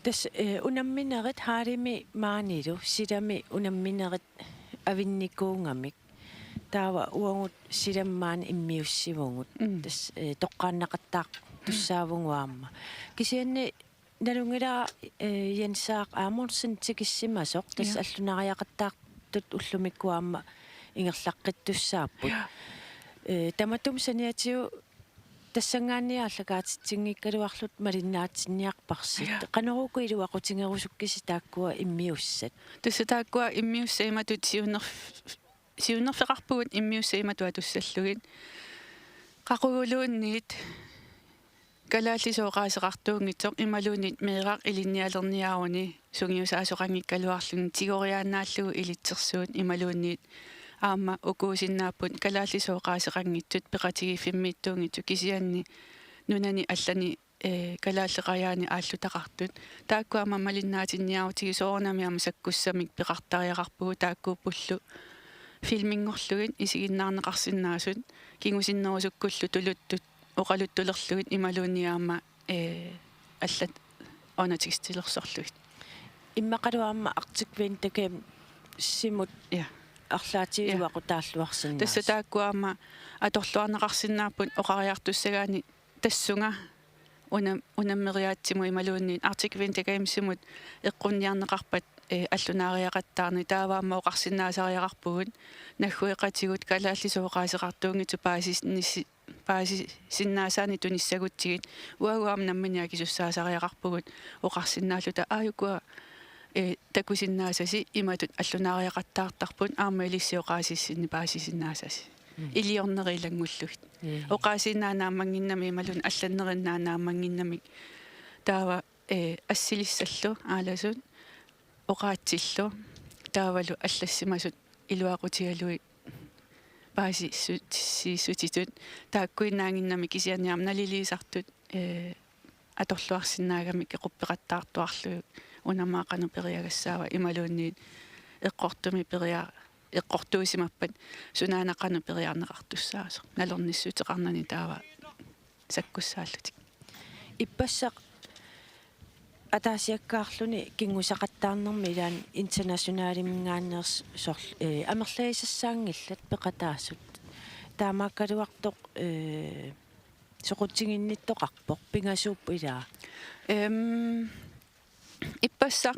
Tassa, eh, unamminerit hallimi maanilu, silami unamminerit avinnikuugamik. Taava uagut silami maani immiussivugut. Mm. Tassa, eh, toqqaannaqattaartussaavugut aamma. Kisianni nalunngilara, eh, Jens Aamundsen tikissimasoq, tassa Ja. allunariaqattaartut ullumikkut aamma ingerlaqqittussaapput. Ja. Eh, tamatuma saniatigut tassanngaanniit aallakaatitsinngikkaluarlutit malinnaatinniarparsi. Ja. Qanoruku iluaqutigerusukkisi taakkua immiussat? Tassa taakkua immiussat imatut siunnerf-, siunnerfeqarpugut immiussat imatut atussallugit. Qaquguluunniit kalaallisut oqaaseqartuunngitsoq imaluunniit meeraq ilinnialerniaruni sungiusaasoqanngikkaluarluni tigoriaannaallugu ilitsersuut imaluunniit aamma ukuusinnaapput kalaallisut oqaaseqanngitsut peqatigiiffimmiittuunngitsut kisianni nunani allani, eh, kalaallit rajaani aallutaqartut. Taakku aamma malinnaatinniarutigit soorunami aamma sakkussamik peqartariaqarpugut taakkuuppullu filminngorlugit isiginnaarneqarsinnaasut kingusinnerusukkullu tuluttut oqaluttulerlugit imaluunniit aamma, eh, allat undertekstilersorlugit. Immaqalu aamma Arctic Winter Gamesimut Ja. arlaatigut Ja. iluaqutaalluarsinnaasut. Tassa taakku aamma atorluarneqarsinnaapput oqariartussagaanni tassunga unam-, unammeriaatsimut imaluunniit Arctic Winter Gamesimut eqqunniarneqarpat, eh, allunaariaqattaarneq, taava aamma oqarsinnaasariaqarpugut naggueqatigut kalaallisut oqaaseqartuunngitsut paasinissi-, paasisinnaasaannik tunissagutsigit uagut aamma nammineq akisussaasariaqarpugut oqarsinnaalluta: Aajuku, ee, takusinnaasasi imatut allunaariaqattaartarput, aamma ilissi oqaasissinni paasisinnaasasi. Mm. Iliornerit ilanngullugit. Mm. Oqaasiinnaat naammannginnamik imaluunniit allannerinnaat naammannginnamik. Taava, ee, assilissallu aalasut oqaatsillu taavalu allassimasut iluaqutigalugit paasissutissiissutitut taakkuinnaannginnamik, kisianni aamma naliliisartut, ee, atorluarsinnaagamik equppeqattaartuarlugit: Una aamma qanoq periagassaava? Imaluunniit eqqortumik peria-, eqqortuusimappat sunaana qanoq periarneqartussaasoq? Nalornissuteqarnani taava sakkussaallutik. Ippassaq ataasiakkaarluni kinngusaqattaarnermi ilaanni internationaliminngaanneersoq, ee, amerlagisassaanngillat peqataasut. Taamaakkaluartoq, ee, soqutiginnittoqarpoq, pingasuupput ilaa? Em, ippassaq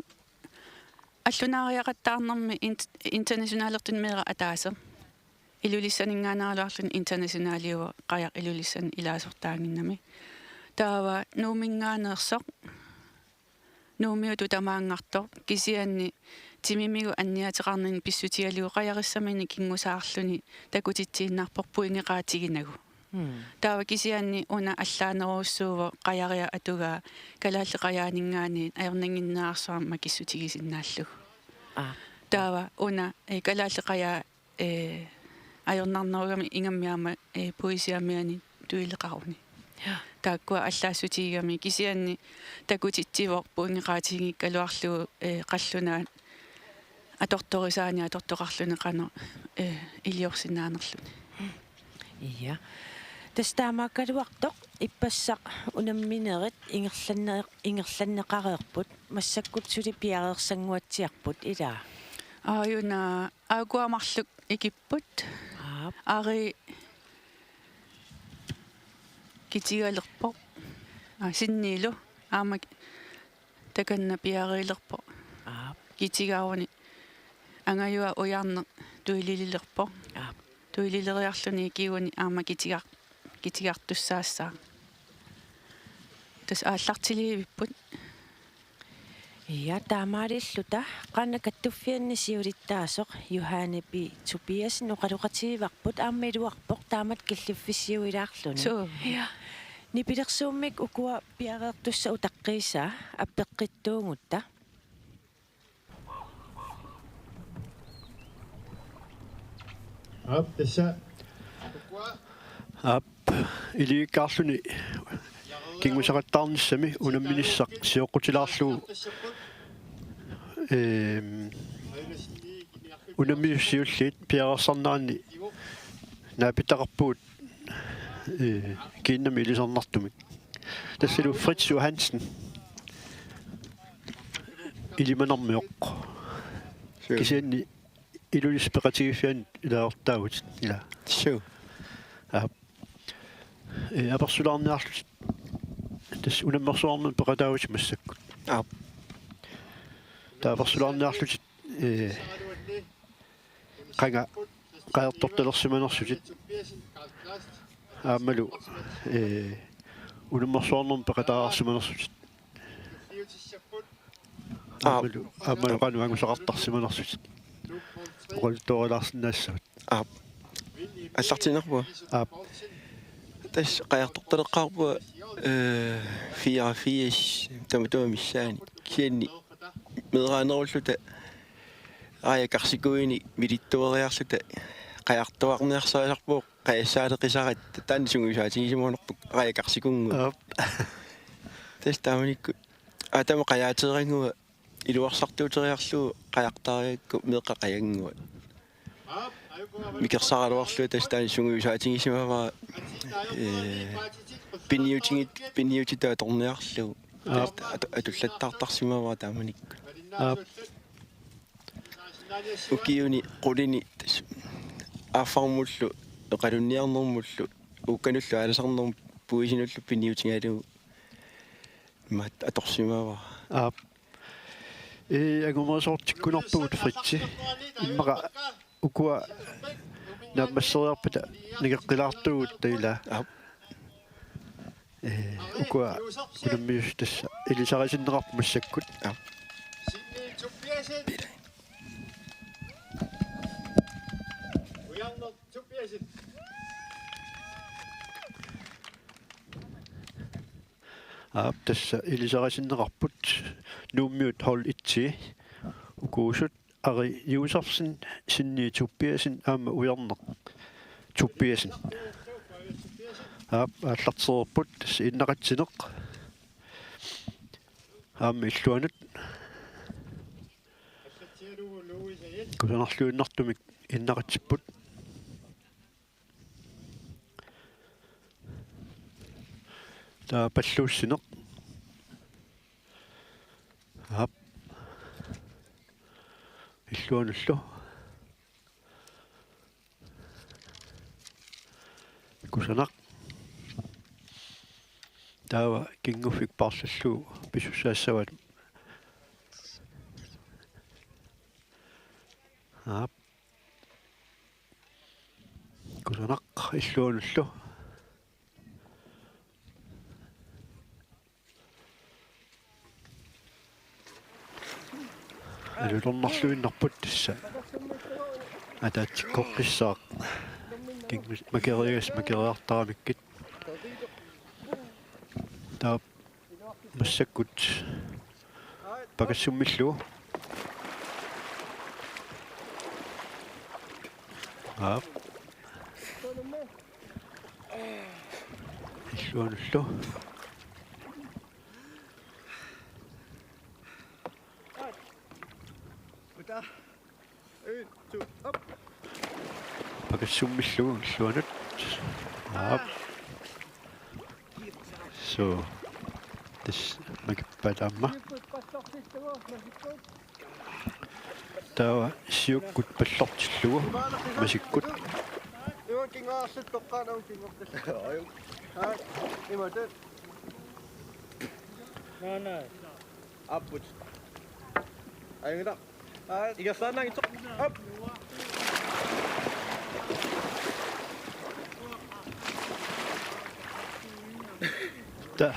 allunaariaqattaarnermi int-, internationalertuni meeraq ataaseq. Ilulissaninngaanniaraluarluni internationaliuvoq, qajaq Ilulissani ilaasortaannginnami. Taava Nuumminngaanneersoq, Nuummiutut tamaanngartoq, kisianni timimigut anniaateqarnini pissutigalugu qajarissaminik kinngusaarluni takutitsiinnarpoq pointeqaatiginagu. Mm. Taava kisianni una allaanerussuuvoq qajariaq atugaa Kalaallit Qajaaninngaanniit ajornannginnerarsuarmik makissutigisinnaallugu. Aa. Taava una, ee, Kalaallit Qajaat, ee, ajornarnerugami ingammik aamma, ee, puisip amianut tuileqaruni. Ja. Taakkua allaassutigigamik, kisianni takutitsivoq pointeqaatigikkaluarlugu, ee, qallunaat atortorisaannik atortoqarluni qanoq, ee, iliorsinnaanerluni. Ja. Tassa taamaakkaluartoq ippassaq unamminerit ingerlanne-, ingerlanneqareerput, massakkut suli piareersannguatsiarput ilaa? Aajuna aajuku marluk ikipput. Aap. Ari kitigalerpoq. Aa, sinniilu aamma takanna piariilerpoq. Aap. Kitigaruni angajua ujarneq tuilililerpoq. Aap. Tuilileriarluni ikiguni aamma kitigar-, kitigartussaassaaq. Tassa aallartiliivipput. Ja, taamaalilluta qanoq kattuffianni siulittaasoq Johanne P. Tobiassen oqaloqatigivarput, aamma iluarpoq taamatut killiffissiuilaarluni. Suu. Ja. Nipilersuummik ukua piareertussat utaqqiisaa appeqqittuugutta. Aap, tassa. Aap, iliuukkaarluni kinngusaqattaarnissami unamminissaq sioqqutilaarlugu, eem, unammisut siulliit piareersarneranni naapitaqarpugut, ee, kiinnami ilisarnartumik. Tassalu Fritz Johansen Ilimanarmioq. Suu. Kisianni Ilulissat Peqatigiiffiannut ilaasortaavutit, ilaa? Suu. Aap. Ee, apersulaarniarlutit. Tassa unammersuarnermut peqataavutit massakkut. Aap. Taava apersulaarniarlutit, ee, qanga qajartortalersimanersutit. Aammalu, ee, unammersuarnermut peqataarsimanersutit. Aap. Aammalu, aammalu qanoq angusaqartarsimanersutit. Oqaluttuarilaarsinnaassavat. Aap. Aallartinnerpunga. Aap. Tassa qajartortaleqqaarpunga, ee, fireogfirs tamatuma missaani. Kisianni meeraanerulluta raajakarsikunini milittueriarluta qajartuarniarsarisarpugut, qajassaaleqisaratta, taanna sungiusaatigisimagunarpoq raajakarsikunngua. Aap. Tassa taamanikkut aatama qajaateerannguaq iluarsartuuteriarlugu qajartaarigakku meeqqat qajanngua. Mikersaraluarlunga tassa taanna sungiusaatigisimavara, ee, piniutigit-, piniutitut atorniarlugu. Aap. Tassa atu-, atullattaartarsimavara taamanikkut. Aap. Ukiuni qulini tassa aaffarmullu, oqalunniarnermullu, uukkanullu aalasarnermut puisinullu piniutigalugu imaattoq atorsimavara. Aap. Ee, angumerisoortikkunarpugut, Fritzi. Immaqa ukua naammasseriarpata nangeqqilaartugut taila. Aap. Ee, ukua unammiussat tassa ilisarisinneqarput massakkut. Aap. Aap, tassa ilisarisinneqarput Nuummiut hold et. Ukuusut Ari Josefsen, Sinni Tobiassen aamma Ujarneq Tobiassen. Aap, aallartereerput tassa innaqatsineq. Aamma illuanut. Kusanarluinnartumik innaqatsipput. Taava palluussineq. Aap. Illuanullu. Kusanaq. Taava kinnguffik paarlallugu pisussaassavaat. Aap. Kusanaq illuanullu. Alutornarluinnarput tassa. Ataatsikkoqqissaaq. Kingus-, makeriagas makeriartaramikkit. Taava massakkut pakassummillugu. Aap. Illuanullu. Pakassummillugu illuanut. Aap. So. Tassa makippaat aamma. Taava siukkut pallortillugu masikkut. Ima kingaarlut toqqaannaq kinngortillugu. Ima tut. Naa, naa. Aapput. Ajunngilaq. Aa, ingerlaannanngitsoq. Op. Ta-,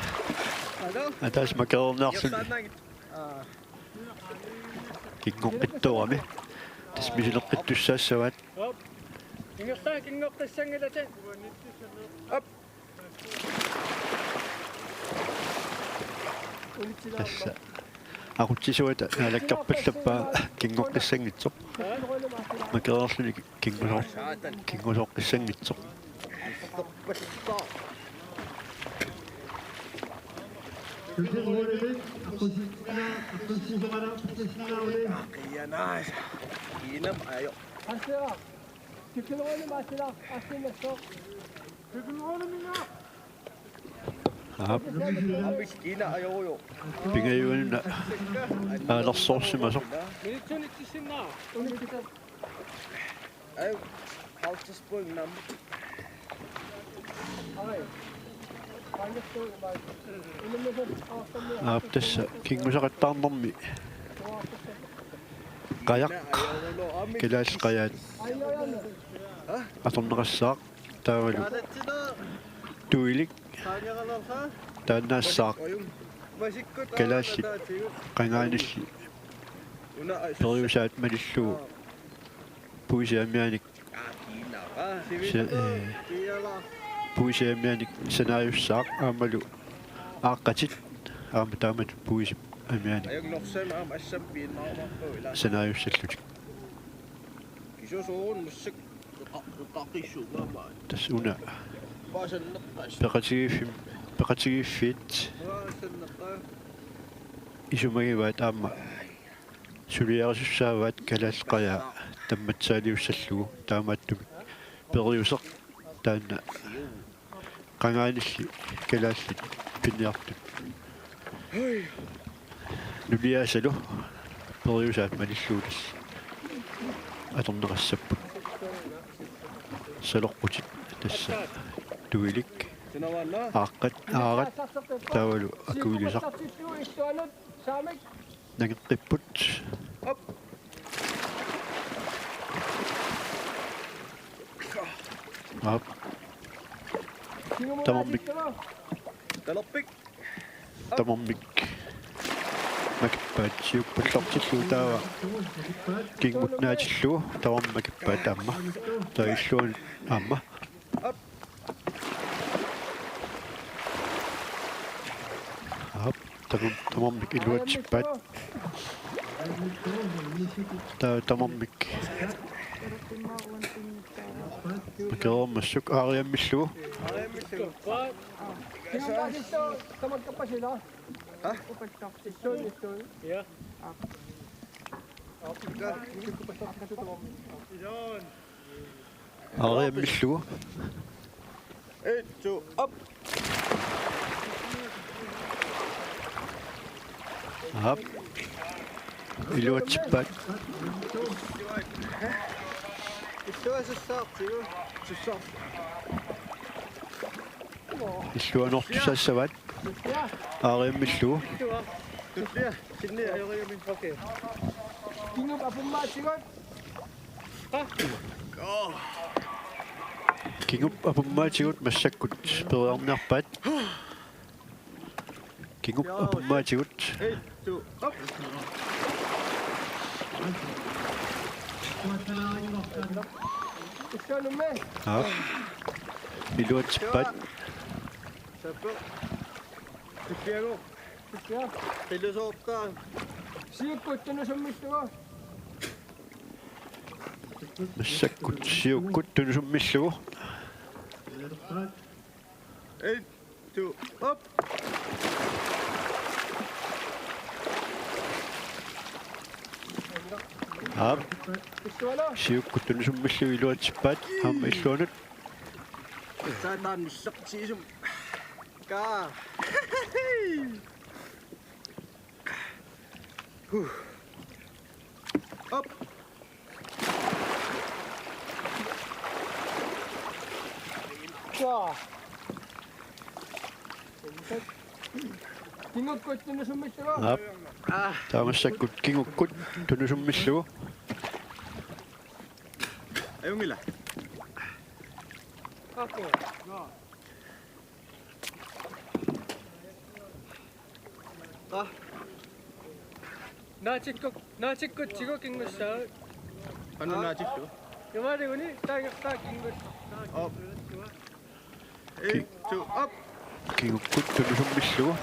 Hallo? Ataaseq makereerniarluni. Ingerlaannanngitsoq. Aa. Kinngoqqittoorami. Tassa misileqqittussaassavaat. Op. Ingerlaannaq kinngoqqissanngilatit. Op. Tassa. Aqutsisuata naalakkerpallappaa kinngoqqissanngitsoq. Makereerluni kinngusoor-, kinngusoqqissanngitsoq. Kiinam ajo. Aap. Pingajuanuna aalersoorsimasoq. Aap, tassa kinngusaqattaarnermi qajaq, kalaallit qajaat atorneqassaaq. Taavalu tuilik taannaassaaq kalaallit qangaanilli periusaat malillugu puisip amianik sa-, ee, puisip amianik sanaajussaaq aammalu aaqqatit aamma taamatut puisip amianik sanaajussallutik. Tassa una peqatigiiffim-, peqatigiiffiit isumagivaat aamma suliarisussaavaat kalaallit qajaa tammatsaaliussallugu taamaattumik periuseq taanna qangaanilli kalaallit piniartut nuliaasalu periusaat malillugu tassa atorneqassapput. Saloqqutit tassa tuilik, aaqqat, aarat taavalu akuilisaq. Nangeqqipput. Aap. Tamarmik. Talerpik. Tamarmik. Makippaat siuppallartillugu taava. Kingut naatillugu tamarmik makippaat aamma. Taava illuanut aamma. Aap, tamam-, tamarmik iluatsippaat. Taava tamarmik. Pakereermassuk aariammillugu. Aariammillugu. Eight, two, up. Aap. Iluatsippaat. Illuasussaartigu. Sussaarti. Illuanortussaassavaat. Aariammillugu. Tullia. Sinni ajoriumi. Okay. Kingup apummaatigut. Kingup apummaatigut massakkut periarniarpaat. Kingup apummaatigut. Eight, two, up. Aap. Iluatsippaat. Sappo. Tulliagu. Tullia. Qilusoortaa. Siukkut tunusummillugu. Massakkut siukkut tunusummillugu. Eight, two, up. Aap. Siukkut tunusummillugu iluatsippaat. Aamma illuanut. Saataan nilleqtigisum. Kaa. Huh. Op. Kaa. Kingukkut tunusummillugu. Aap. Aa. Taava massakkut kingukkut tunusummillugu. Ajunngilaq. Aa. Naatikkut, naatikkut tigu kingussaagut. Qanoq naatillugu? Imaluunniit taangertaa kingus-. Op. Eight, two, up. Kingukkut tunusummillugu.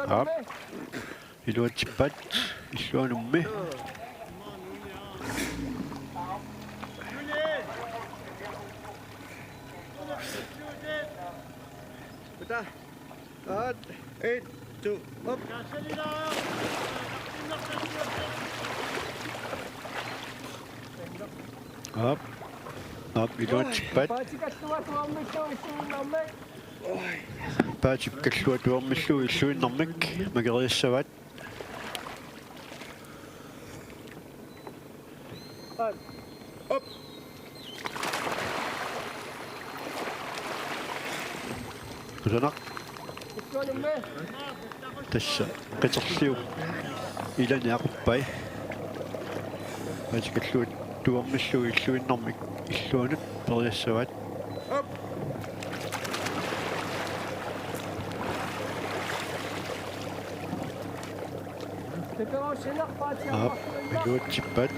Aap. Iluatsippaat illuanummi. Aat, eight, two, up. Aap. Aap, iluatsippaat. Paatip Kalluatuarmillu illuinnarmik makeriassavaat. Op. Kusanaq. Tassa qiterliup ilani aquppai. Paatip Kalluatuarmillu illuinnarmik illuanut periassavaat. Op. Aap, iluatsippaat.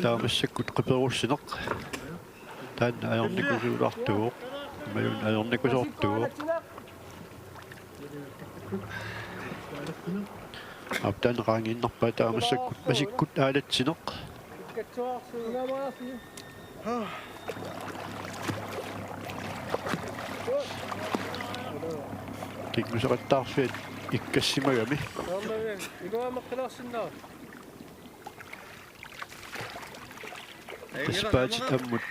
Taava massakkut qiperussineq. Taanna ajornikusuulaartuuvoq. Imaluunniit ajornikusoortuuvoq. Aap, taanna qaangiinnarpaa. Taava massakkut, masikkut aalatsineq. Kinguseqattaarfiat ikkassimagami. Tassa paatit ammut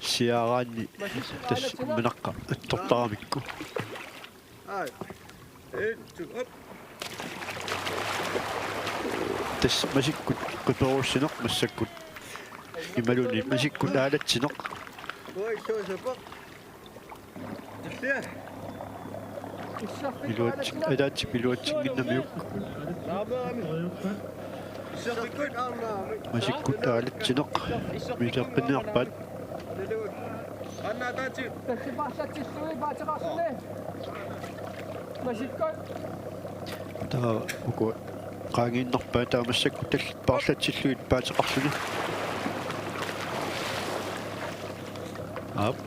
siaaraanni tassa manaqqa attortaramikku. Tassa masikkut qiperussineq massakkut. Imaluunniit masikkut aalatsineq. Iluatsi-, ataatsip iluatsinngimmagu. Masikkut aalatsineq. Miseqqinniarpaat. Taava uku qaangiinnarpaat taava massakkut tallit paarlatsillugit paateqarluni. Aap.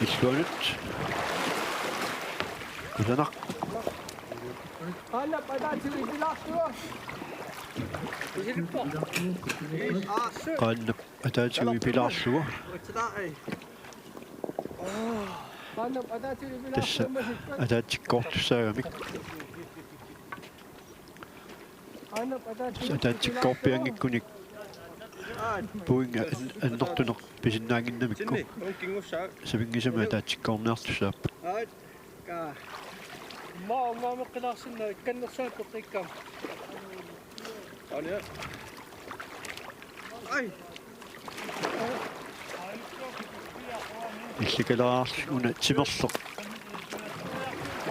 Illuanut. Kusanaq. Qaannap ataatigut pilaarlugu. Tassa ataatsikkoortussaagamik. Ataatsikkoorpianngikkunik pointit an-, annertuneq pisinnaannginnamikku. Sapinngisamik ataatsikkoorniartussaapput. Maa, maa, meqqilaarsinna ikkannersaat toqqikkam. Ai. Illikaleraarlutik una timersoq.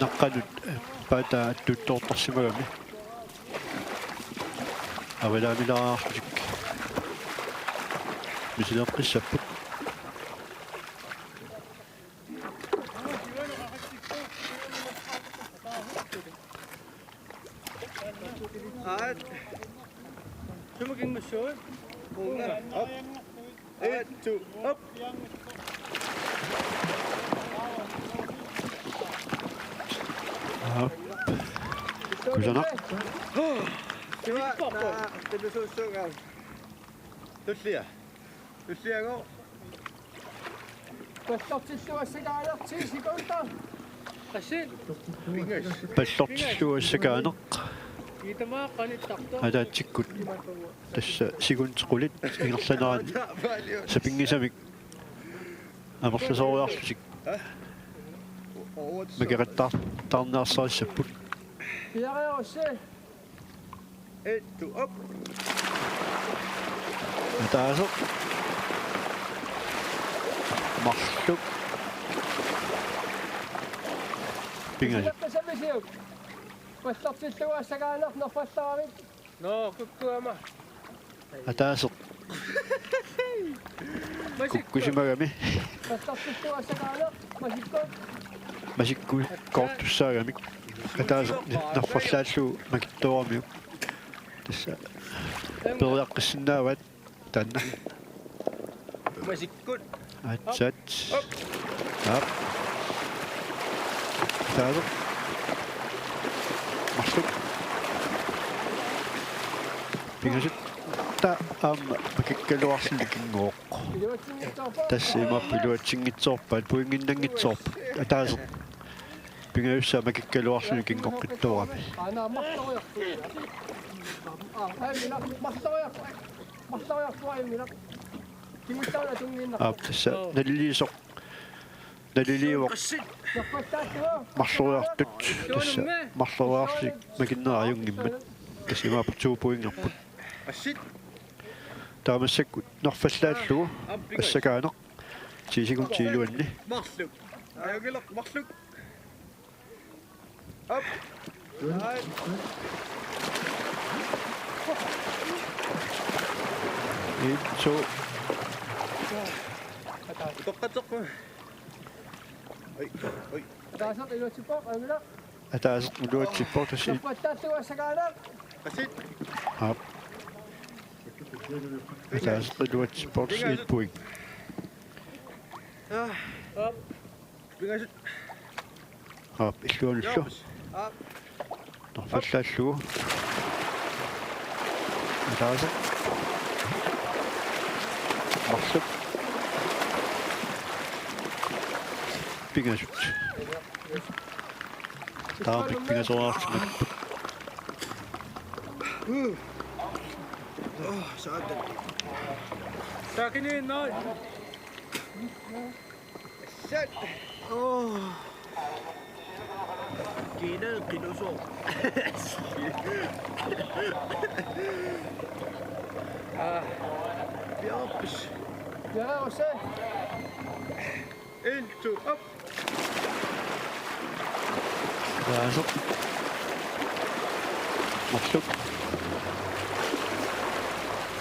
Naqqanut paataa attuttoortarsimagami. Avalaamileraarlutik misileqqissapput. Aat. Sumut kingussuit? Uunga. Op. Et, to, op. Aap. Kusanaq. Siva, naa, tullusuussuunga. Tullia. Tulliagooq. Pallortilluassakaaneq ti sekunder. Qassit? Pallortilluassakaaneq. Iitama qanittartoq. Ataatsikkut. Tassa sekundit qulit ingerlaneranni sapinngisamik amerlasooriarlutik makeqattaar-, taarniarsarissapput. Piareerussi. Et, to, op. Ataaseq. Marluk. Pingasut. Pallortilluassakaaneq nerfallaramik. Nå, kukkuama. Ataaseq. Kukkusimagami. Pallortilluassakaaneq, masikkut. Masikkut koortussaagamik. Ataaseq nerfallaallugu makittooramiuk. Tassa. Periaqqissinnaavaat taanna. Masikkut. Aatsaat. Op. Aap. Ataaseq. Marluk. Pingasut. Taava aamma makikkaluarluni kinngooq. Tassa imaappoq iluatsinngitsoorpaat, pointinnanngitsoorput. Ataaseq. Pingajussaq makikkaluarluni kinngoqqittoorami. Aap, tassa naliliisoq. Naliliivoq. Marloriartut. Tassa marloriarlutik makinnera ajunngimmat. Tassa imaappoq to pointerput. Taava massakkut nerfallaallugu assakaaneq. Ti sekundit iluanni. Marluk. Ajunngilaq, marluk. Op. Nej. En, to. Toqqattoq. Oj, oj. Ataaseq iluatsippoq, ajunngilaq. Ataaseq iluatsippoq, tassa. Nerfallaallugu assakaaneq. Qassit? Aap. Ataaseq iluatsippoq, tassa et point. Ah. Op. Pingasut. Aap, illuanullu. Aap. Nerfallaallugu. Ataaseq. Marluk. Pingasut. Taamik pingasoriarsimapput. Åh, satan. Taakini noin. Sat. Åh. Kiinaa qinusoq. Ah. Piaarpis. Ja, og så. En, Taasoq. Marluk.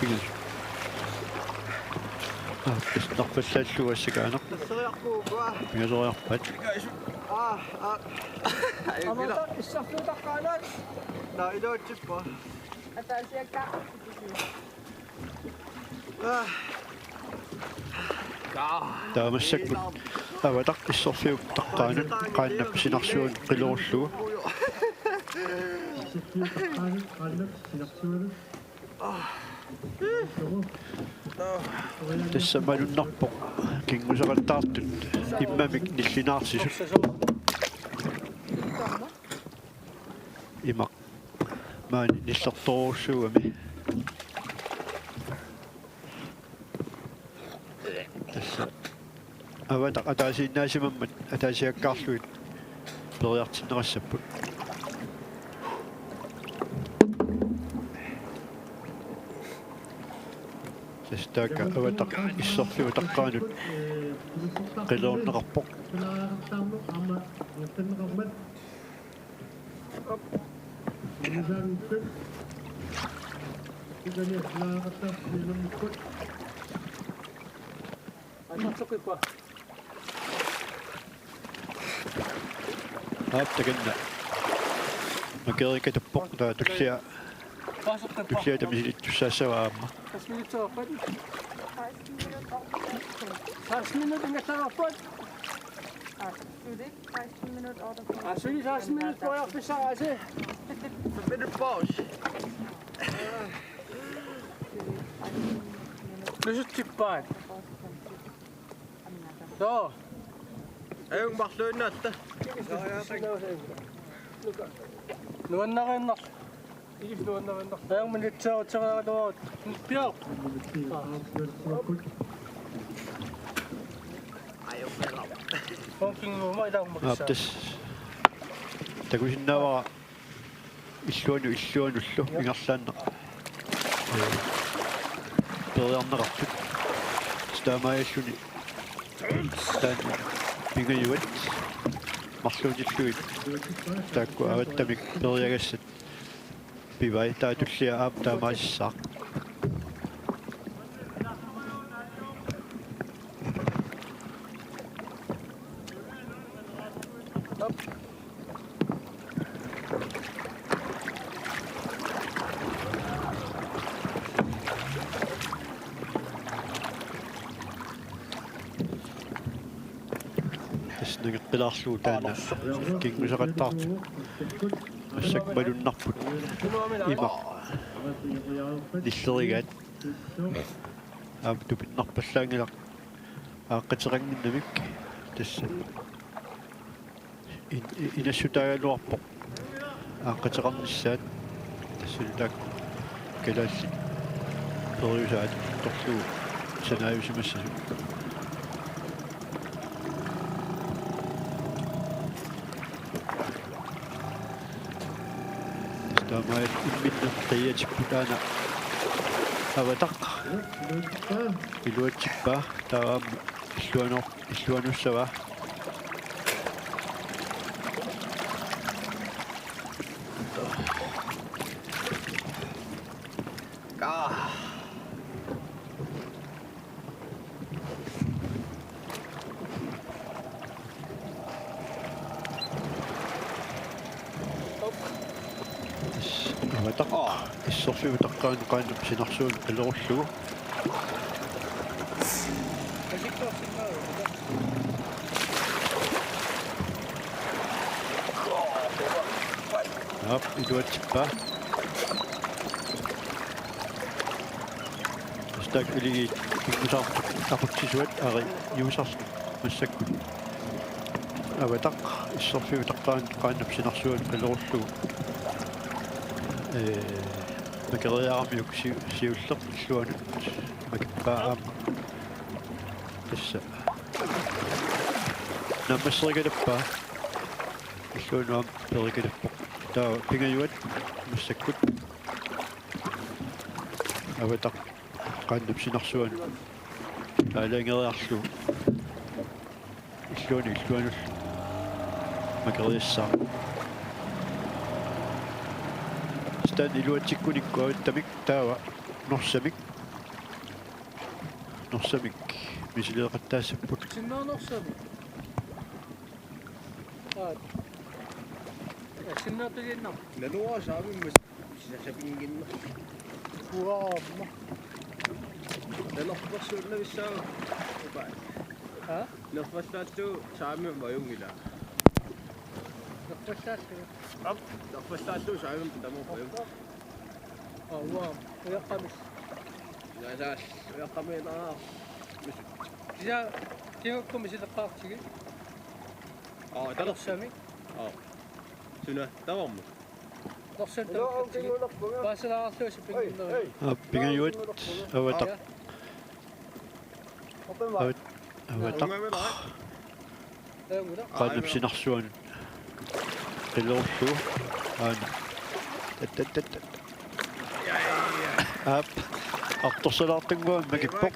Pigis. Aa, pissinarpallaallugu assakaaneq. Tasseriarpugut. Pingasoriarpat. Aa, aa. Ajukila. Aamma issarfiup taqqaanut. Naa, iluatsippa. Ataasiakka. Taava massakkut avataq issorfiup taqqaanut qaannap sinarsuanut qilerullugu. Tassa malunnarpoq kinguseqattaartut immamik nillinaarsisut. Imaq maani nillertorujussuugami. Tassa avataq ataasiinnaasimammat ataasiakkaarlugit periartinneqassapput. Tassa taakku avataq issorfiup taqqaanut qilerunneqarpoq. Aap, takanna. Makerikatuppoq, taava tullia. Tullia tamisilittussaassavaa aamma. Seksten minut ingerlareerpat. Aa, suli seksten minut periarfissaraasi. Minut pause. Nusutsippaat. Soo. Ajunngilaq marluinnaalluta. Nuannariinnarlugu. Ilif nuannariinnarlugu. Ajunngilaq minutseerutereeraluarutta. Piaq. Aap, tassa. Takusinnaavara illuanut illuanullu ingerlaannaq. Ee, periarneqartut. Taamaalluni taanna pingajuat marluunnillugit taakku avattamik periagassat pivai, taava tullia aamma taamaasissaaq. Tassa nangeqqilaarlugu taanna kinguseqattaartut. Massakkut malunnarput. Imaq nillerigaat. Aamma tupinnarpallaanngilaq aaqqateqannginnamik. Tassa in-, i-, inassutaagaluarpoq aaqqateqarnissaat. Tassani taakku kalaallit periusaat torlugu sanaajusimassasut. Taamaat imminnut qiatipput aana avataq. Iluatsippaa, taava aamma illuanor-, illuanussavaa. Kaa. Avataq. Issorfiup taqqaanut qaannap sinarsuanut qilerullugu. Aap, iluatsippaa. Tassa taakku iligiit kingusaartut aqutsisuat Ari Juusarlu massakkut. Avataq issorfiup taqqaanut qaannap sinarsuanut qilerullugu. Ee, makeriaramiuk si-, siulleq illuanut makippaa aamma. Tassa. Naammasserikalappaa. Illuanut aamma perikalappoq. Taava pingajuat massakkut. Avataq qaannap sinarsuanut aalajangeeriarlugu. Illuanut, illuanut. Makeriassaaq. Stan iluatsikkunikku avattamik taava norsamik. Norsamik misileeqattaassapput. Sinnaa norsamik. Aat. Sinnaa pisinnaa. Naluara saavimmas. Sisasapinginna. Uaamma. Nalerpersuunnavissaa. Upa. Ha? Nerfallaallu saamimma ajunngilaq. Nerfallaallu. Aap, nerfallaallu saamimma tamarmik ajunngilaq. Aa, uaamma. Ujaqqamis. Ilasaas, ujaqqamiinaa. Kisianni kingukkummi sileqqaartigit. Aa, talersamik. Aa. Suna, tamarmik. Norsan tamakkertigit. Paasilaarlusi pinginneri. Aa, pingajuat, avataq. Avat-, avataq. Qaannap sinarsuanut. Qilorlu. Aana. Tat, tat, tat, tat. Aap. Artorsalaartunnguamik makippoq.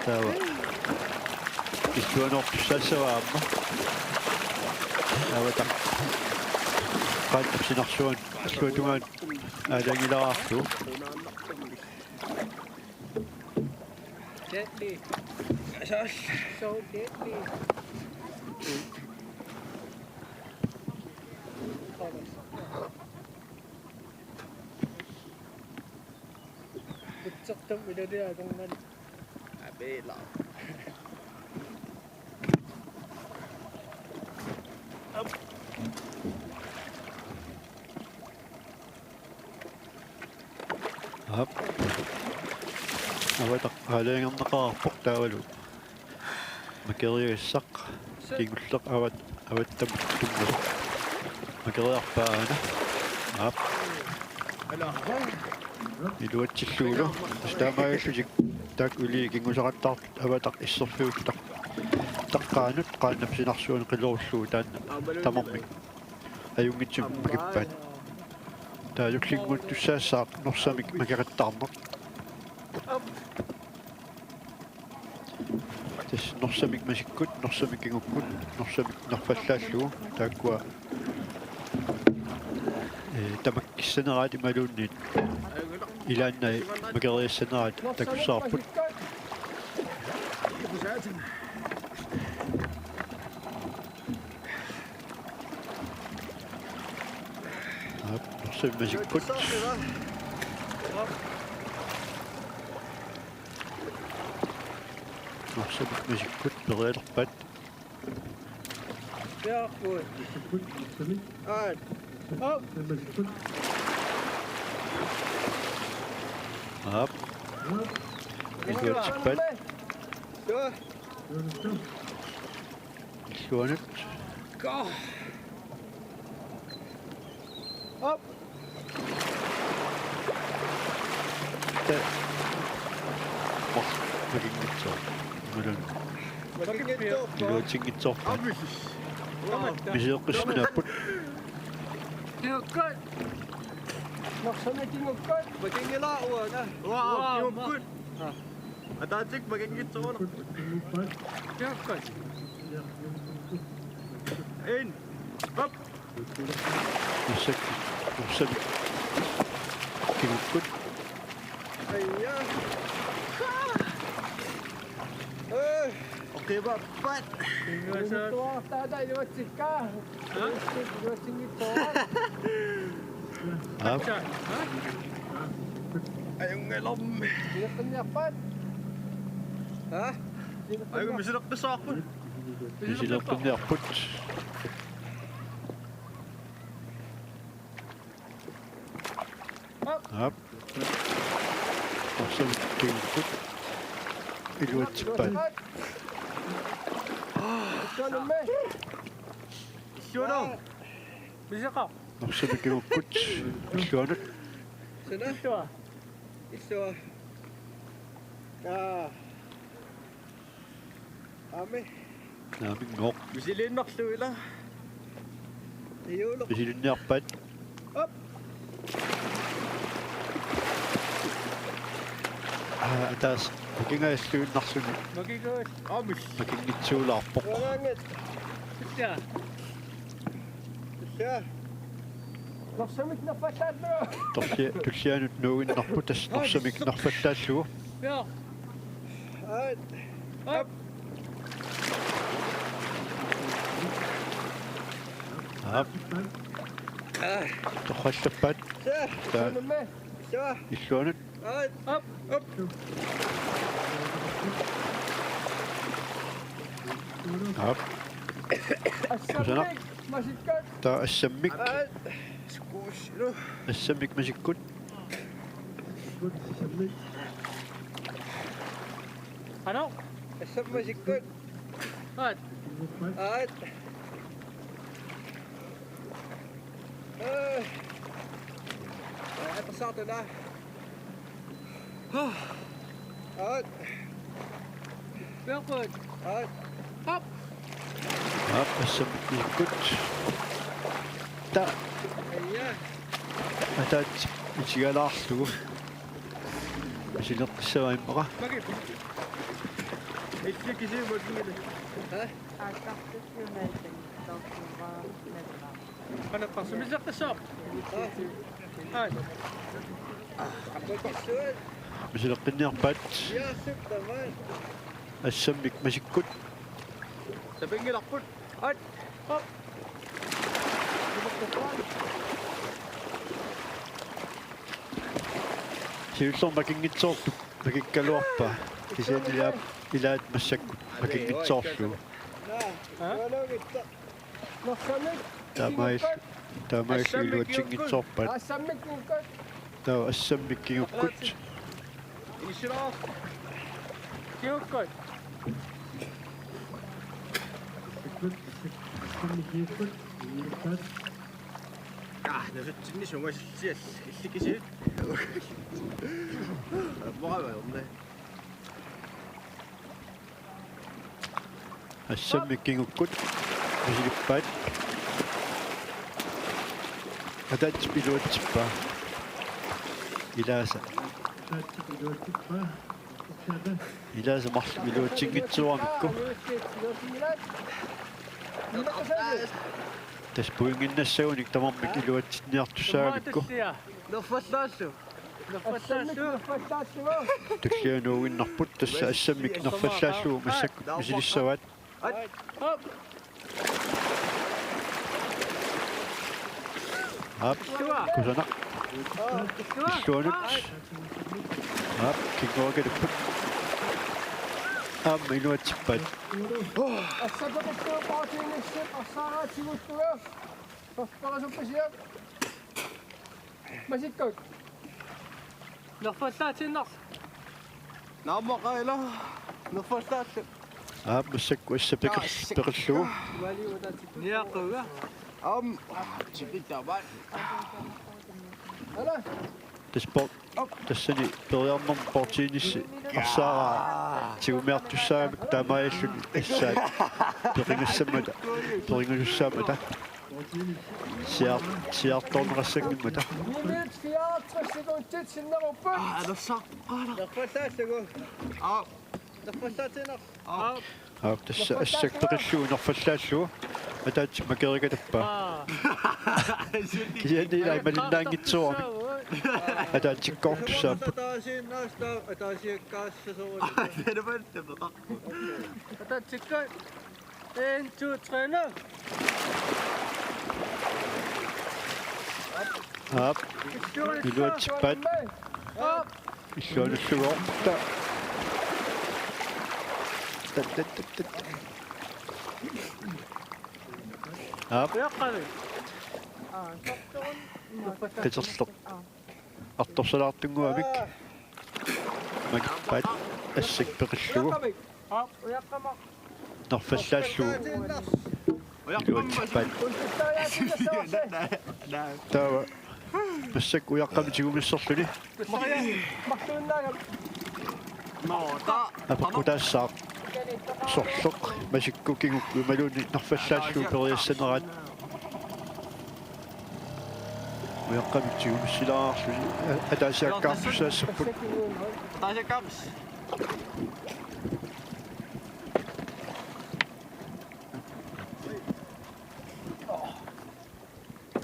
Taava. Illuanuartussaassavaa aamma. Avataq. Qaannap sinarsuanut. Illuatungaanut. Aalajangilaarlugu. Deadly. So deadly. Kutsertum ilaliagungan. Abela. Aap. Avataq aalajangerneqareerpoq taavalu. Makeriagassaq. Kingulleq avat-, avattamut tunngasoq. Makeriarpaa aana. Aap. Iluatsillugulu. Taamaalillutik taakku iliginnguseqattaartut avataq isserfiutaq. Taqqaanut qaannap sinarsuanut qilorlugu taanna tamarmik. Ajunngitsumik makippaat. Taava tullinnguuttussaassaaq norsamik makeqattaarneq. Tassa norsamik masikkut, norsamik kingukkut, norsamik nerfallaallugu, taakkua, ee, tamakkissaneraat imaluunniit ilaannai makeriassaneraat takussavarput. Aap, norsamik masikkut. Norsamik masikkut, perialerpaat. Aap. Aap. Iluatsippaat. Illuanut. Op. Tassa. Makinngitsoorput. Imaluunniit. Makinngitsoorput. Iluatsinngitsoorput. Avis. Misileqqissaminaapput. Kingukkut. Norsamik kingukkut. Makinngilaq uanga. Wow, wow, kingukkut. Ataatsik makinngitsoorput. Kingukkut. In. Op. Ussat, ussat. Kingukkut. Aja. Eh, oqivappat. Taata iluatsikka. Ha? Iluatsinngitsoorput. Aap. Ajunngilaq. Iluatsinniarpat. Ha? Ayu misileqqissaarput. Misileqqinniarput. Aap. Arsaq kingukkut. Iluatsippaat. Illuanut. Misileqqaq. Arsaq kingukkut. Illuanut. Suna. Illua. Illua. Aa. Aami. Naamik ngooq. Misiliinnarlugu ila. Iuloq. Misilinniarpat. Op. Aa, ataaseq. Makingajalluinnarluni. Makiguut. Amis. Makinngitsuulaarpoq. Uangaangat. Issa. Issa. Norsamik nerfallaallugu. Tullia-, tullianut nuuginnarpoq tassa norsamik nerfallaallugu. Joo. Aat. Op. Aap. Torrallappaat. Issa. Taa. Illuanut. Op. Op. Op. Kusanaq. Massakkut. Taa assammik. Assammik masikkut. Ano? Assammik masikkut. Aat. Aat. Aa. Aa, tasaartuna. Aat. Peerput. Aat. Op. Op, assammik masikkut. Taa. Aja. Ataatsip isigalaarlugu. Misileqqissavaa immaqa. Maki. Illit kisianni makiginnaq. Ha? Qanapparsi misileqqissavarput? Aa. Misileqqinniarpaat. Assammik masikkut. Tapinngilarput. Aat. Op. Siullermik makinngitsoorlugu makikkaluarpaa. Kisianni ilaat, ilaat massakkut makinngitsoorlugu. Taamaallu, taamaallu iluatsinngitsoorpaat. Taava assammik kingukkut. Kingukkut. Aa, nasutsinni sungaassaaq illit kisianni. Ammorava orne. Assammik kingukkut. Misilippaat. Ataatsip iluatsippaa. Ilaasa. Ilaasa marluk iluatsinngitsoormikku. Tassa pointinnassagunik tamarmik iluatsinniartussagamikku. Nerfallaallugu. Nerfallaallugu. Tullianut nuuginnarput tassa assammik nerfallaallugu massakkut misilissavaat. Op. Aap, kusanaq. Illuanut. Aap, kinguakkaluarput. Aamma iluatsippaat. Assapeqissuup poortiinissip arsaaraatigullugu. Sorpasuppasia. Masikkut. Nerfallaatiinnarlugu. Naamma qaila. Nerfallaallugu. Aap, massakkut assap peqil-, peqillugu. Niaquga. Aam, tipittavaat. Ala. Tassa poor-, tassani periarnermi poortiinissi arsaaraa tigumiartussaagamikku taamaalilluni assaat peqingassammata, peqingasussaammat. Siar-, siartoorneqassanngimmata. Minut fireoghalvtreds sekundit sinnerupput. Aa, alersaqqaala. Nerfallaallugu. Aa. Nerfallaatiinnarlugu. Aa. Aa, tassa assap peqillugu nerfallaallugu. Ataatsip makerikatappaa. Aa. Kisianni ilaa imalinnaanngitsoorami. Ataatsikkoortussaapput. Ataasiinnaastaa, ataasiakkaassasoorami. Aa, tanumattapeqarput. Ataatsikkoortussaapput. En, to, tre, nu. Aap. Iluatsippaat. Aap. Illuanullugu. Ta. Ta, ta, ta, ta. Aap. Ujaqqami. Katerleq. Artorsalaartunnguamik. Makippaat assap peqillugu. Nerfallaallugu. Iluatsippaat. Taava. Massakkut ujaqqamik tigumissorluni. Apeqqutaassaaq. Sorleq, masikkut, kingukkut imaluunniit nerfallaallugu periassaneraat. Ujaqqamik tigumissilaarluni. Ataasiakkaartussaassapput. Ataasiakkaarput.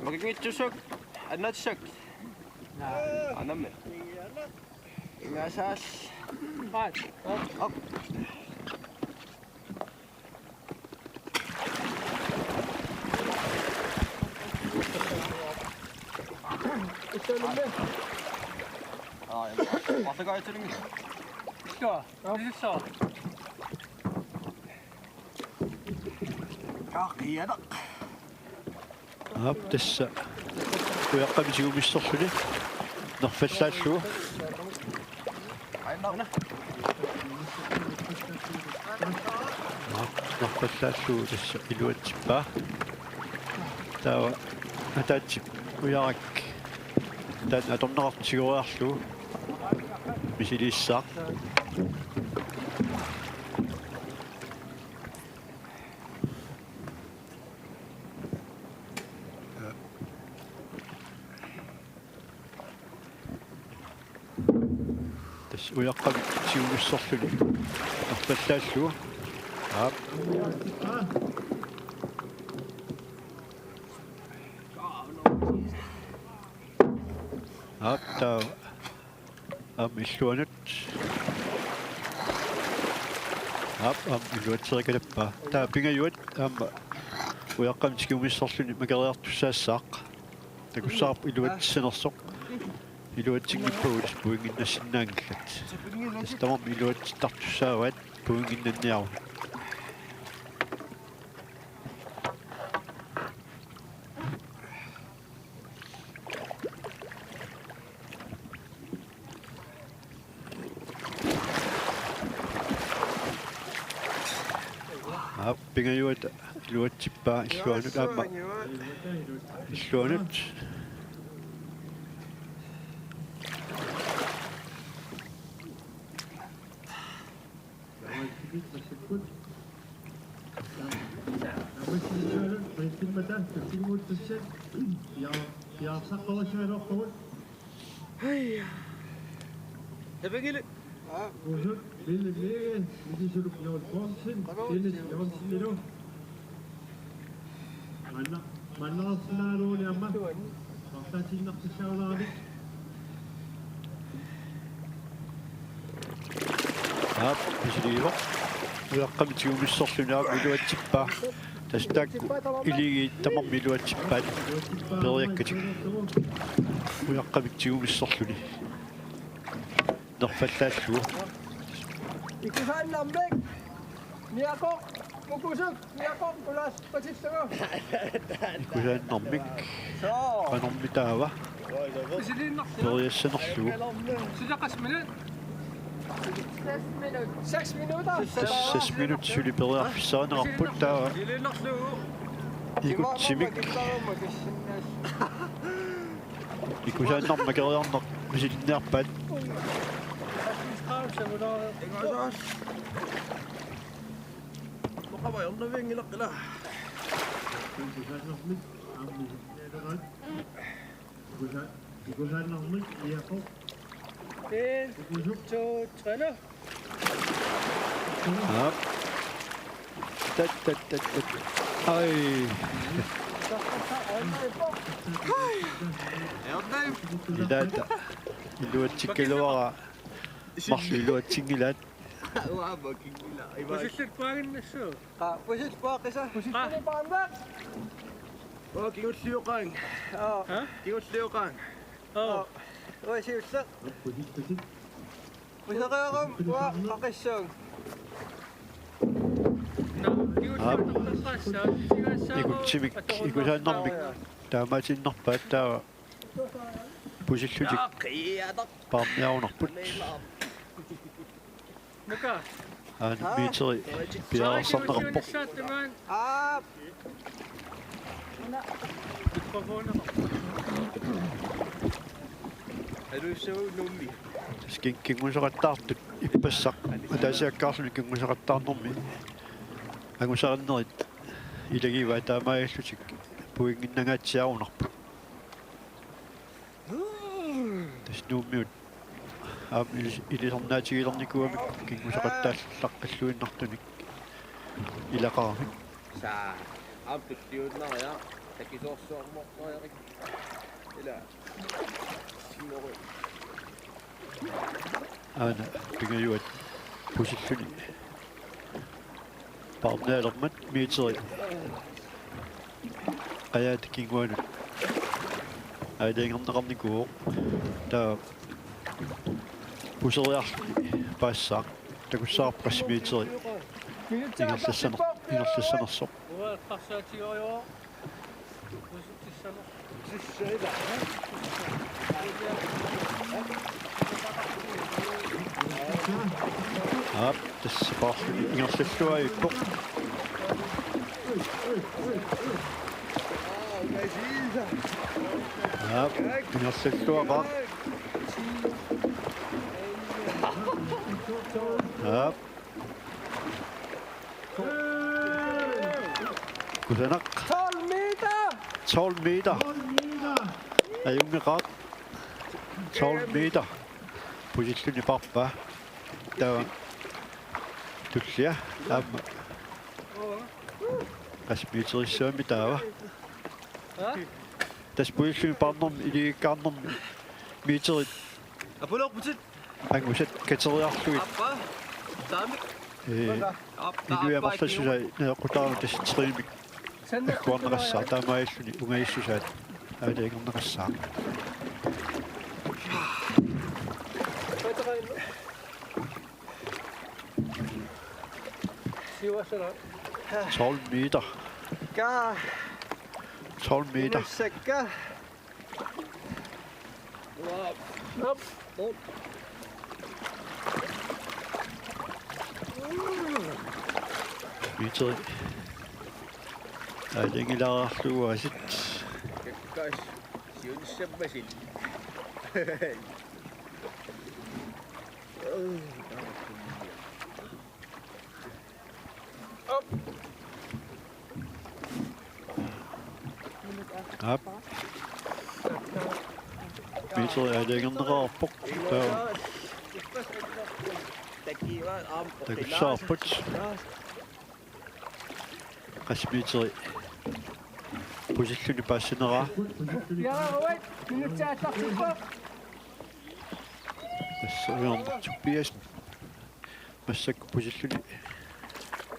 Makingittusuk, annatsuk. Anami. Ingasaal. Op, op. Aa, ja. Marluk aatsaanngilara. Joo, joo. Aa, qiianaq. Aap, tassa. Ujaqqamik tigumissorluni. Nerfallaallugu. Aap, nerfallaallugu tassa iluatsippaa. Taava ataatsip Ujarak taanna atorneqartoq tigoriarlugu misiliissaaq. Tassa Ujaqqamik tigumissorluni nerfallaallugu. Aap. Aap, taava. Aamma illuanut. Aap, aamma iluatserikalappaa. Taava Pingajuat aamma Ujaqqamik tigumissorluni makeriartussaassaaq. Takussavarput iluatsissanersoq. Iluatsinngippagu tassa pointinnassinnaanngillat. Tassa tamarmik iluatsittartussaavaat pointinnanniaruni. Aap, Pingajuat iluatsippaa illuanut aamma. Illuanut. Hej. Tabagili. Kusuk, Ville Mege, Misisuluk Jørgen Poulsen, Dennis Jørgensen, Ilo. Manna, manna arsenaluni amma. Aap, misiliivoq. Ujaqqamik tigumissorluni aamma iluatsippaa. Tassa taakku iligiit tamarmik iluatsippaat. Peeriakkatik. Ujaqqamik tigumissorluni. Nerfallaallugu. Ikusaannarmik. Niaqoq, Ukusuk, Niaqoq, Kulas, patillugu. Ikusaannarmik. Soo. Qanormi taava? Misiliinnarlugu. Peeriassanerlugu. Sila qassit minut? Seks minut. Seks minutter. Tassa seks minut suli peeriarfissarineqarput taava. Misiliinnarlugu. Ikutsimik. Ikusaannarmik makeriarneq misilinniarpaat. En, to, tre, nu. Aap. Tat, tat, tat, tat. Ai. Ilaata. Iluatsikkaluara. Marluk iluatsinngilaat. Uanga kingila. Iva. Pusillit puaginnassu. Qa, pusillit puaqisa. Pusillit puaginnaq. Uanga kingulliuqaanga. Aa. Ha? Kingulliuqaanga. Aa. Uanga siulleq. Puseqeerum uanga qaqissuunga. Ikutsimik ikusaannarmik taamaatiinnarpaat taava pusillutik paarniarunarput. Aana miiteri piareersarneqarpoq. Aa. Tassa kin-, kinguseqattaartut ippassaq. Ataasiakkaarluni kinguseqattaarnermi angusarinnerit ilagivaat taamaalillutik pointinnangaatsiarunarput. Tassa Nuummiut Aamma ilis-, ilisarnaatigilernikuugamikku kinguseqattaallaqqilluinnartunik ilaqaramik. Saa, aamma tulliunnariaq, takisoorsuarmortariaqik. Ila. Simmeri. Aana pingajuat pusilluni paarnialermat meteri qajaata kinguanut aalajangerneqarnikuuvoq. Taava puseriarluni paasissaaq, takussavarput qassit meteri ingerlassaner-, ingerlassanersoq. Aap, tassa paarluni ingerlalluarpoq. Aap, ingerlalluaqaaq. Aap. Kusanaq. Tolv meter! Tolv meter. Ajunngeqaaq. Tolv meter. Pusilluni paarpaa. Taava tullia aamma qassit meterissavammi taava. Tassa pusilluni paarnermi ilikikkaarnermi meterit. Apulorputit. Angusat kateriarlugit. Appa. Taamik. Ee, Appa, inuit appa, amerlassusaat najoqqutaavoq tassa trimik agguarneqassaaq, taamaalilluni ungajassusaat aalajangerneqassaaq. Tolv meter. Ka. Tolv meter. Massakkut. Meteri. Aalajangilaarlugu aasiit. Kakkas. Siunissammasit. Aap. Meteri aalajangerneqarpoq. Taava takussavarput. Qassit meteri pusilluni paassaneraa. Tassa ujarnertuppias. Massakkut pusilluni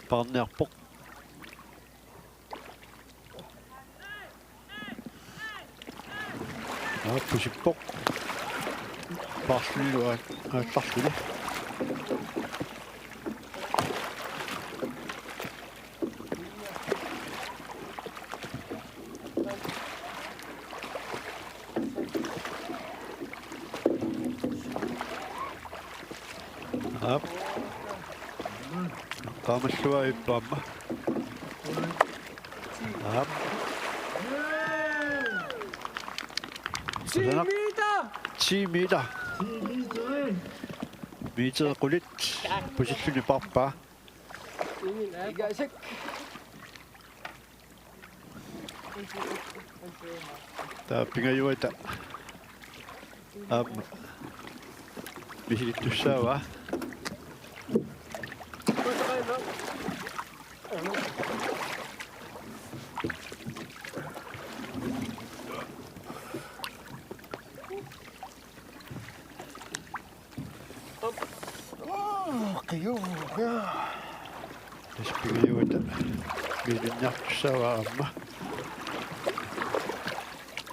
paarniarpoq. Aa, pusippoq. Paarlunilu aa-, aallarluni. Aap. Qaamalluarpoq aamma. Aap. Ti meter! Ti meter. Meteri qulit pusilluni paarpaa. Igasik. Taava pingajuata aamma misilittussaavaa. Qiuga. Tassa pingajuata miilinniartussaavaa aamma.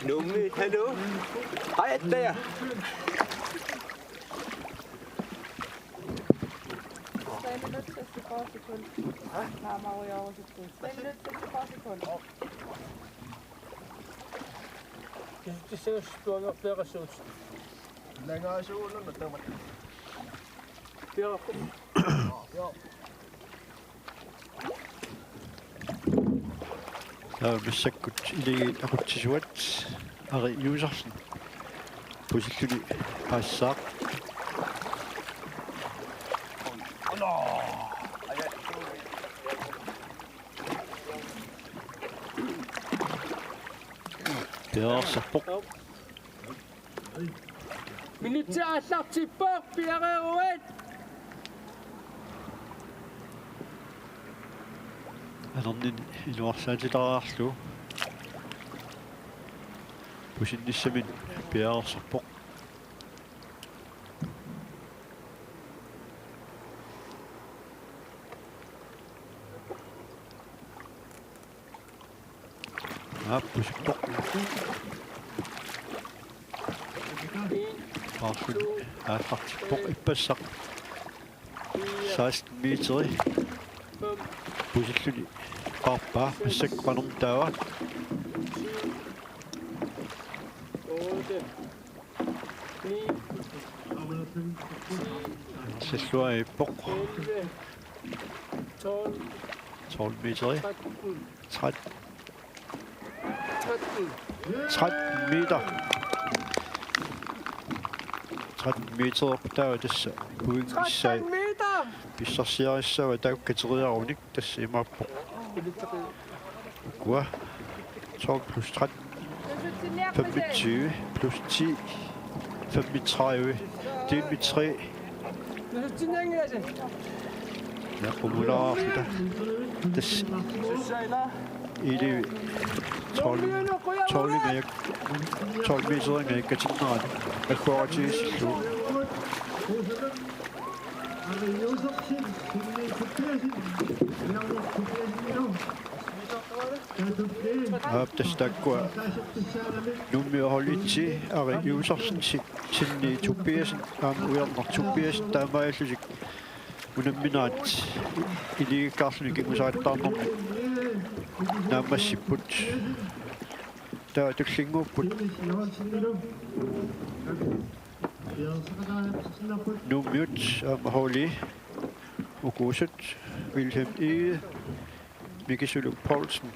Nuummi, hallo. Hej, Attaja. Tre minutter, seksogfyrre sekunder. Hva? Har Mario også. Tre minutter, seksogfyrre sekunder. Kisitsissiussituangerpiaqassuugut. Langaasuununa tamat. Piaqarpoq. Joo. Taava massakkut iligiit aqutsisuat Ari Josefsen pusilluni paasissaaq. Piareersarpoq. Minutsit aallartippoq, piareeruit. Anernin iluarsaatilaarlugu pusinnissamik piareersarpoq. Aap, pusippoq. Paarluni aallartippoq, ippassaq. Seksten meteri. Pusilluni paarpaa, massakkut qanormi taava. Salluarippoq. Tolv meteri. Tretten. Tretten meter. Tretten meter, taava tassa pointissai. Tretten meter. Pissarsiarissavat taakku kateriarunik, tassa imaappoq. Ukua. Tolv plus tretten. Femogtyve plus ti. Femogtredive. Delt med tre. Ja, qumulaarluta. Tassa. Ili tolv, tolv meter. Tolv meter, katinnerat. Akkuaatigisillugu. Aap, tassa taakkua Nuummi holditsi, Ari Josefsen, Si-, Sinni Tobiassen, aamma Ujarneq Tobiassen, taamaalillutik unamminerat iligikkaarluni kingusaattaarnermi naammassipput. Taava tullinnguupput. Nuummiut aamma holdi ukuusut, Wilhelm Egede, Miki Suluk Poulsen,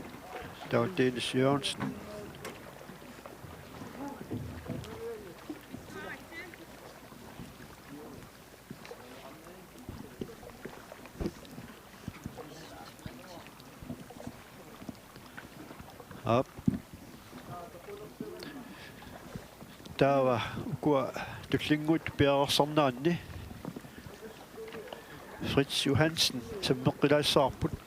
taava Dennis Jørgensen. Aap. Taava ukua tullinnguuttut piareersarneranni Fritz Johansen sammeqqilaassavarput.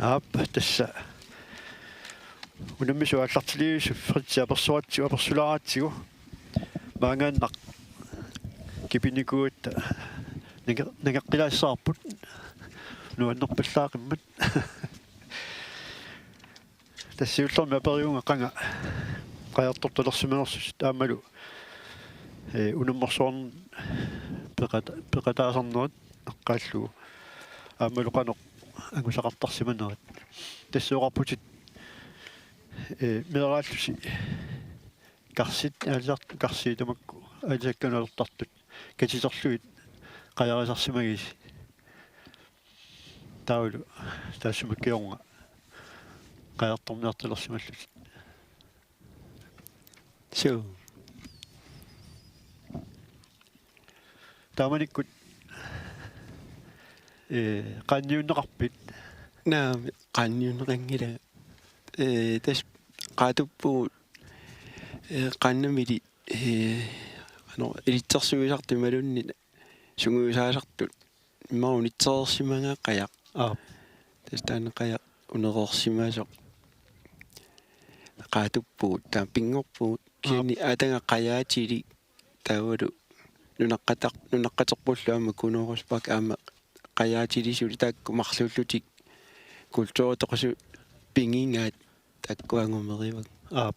Aap, tassa unammisut aallartiliisut Fritz apersoratsigu, apersulaaratsigu. Maanngaannaq kipinikuugatta nange-, nangeqqilaassavarput. Nuannerpallaaqimmat. Tassa siullermik aperivunga qanga qajartortalersimanersusi aammalu, ee, unammersuarneq peqata-, peqataasarnerat eqqaallugu. Aammalu qanoq angusaqartarsimanerat. Tassa oqarputit, ee, meeraallusi karsit aalisart-, karsiit tamakku aalisakkanik alertartut katiterlugit qajarisarsimagisi. Taavalu taassuma kingorna qajartorniartalersimallutit. Suu. Taamanikkut, ee, qaanniunneqarpit? Naamik, qaanniunneqanngilanga. Ee, tassa qaatuppugut, ee, qaannamili, ee, ano, ilitsersuisartut imaluunniit sungiusaasartut. Immaqa unitsereersimagaa qajaq. Aap. Tassa taanna qajaq unereersimasoq. Qaatuppugut, taava pinngorpugut. Aap. Kisianni ataga qajaatilik taavalu nunaqqataq-, nunaqqaterpullu aamma Kunooruspak aamma qajaatilik suli taakku marluullutik kulturit toqusut pigigaat taakku angumerivagut. Aap.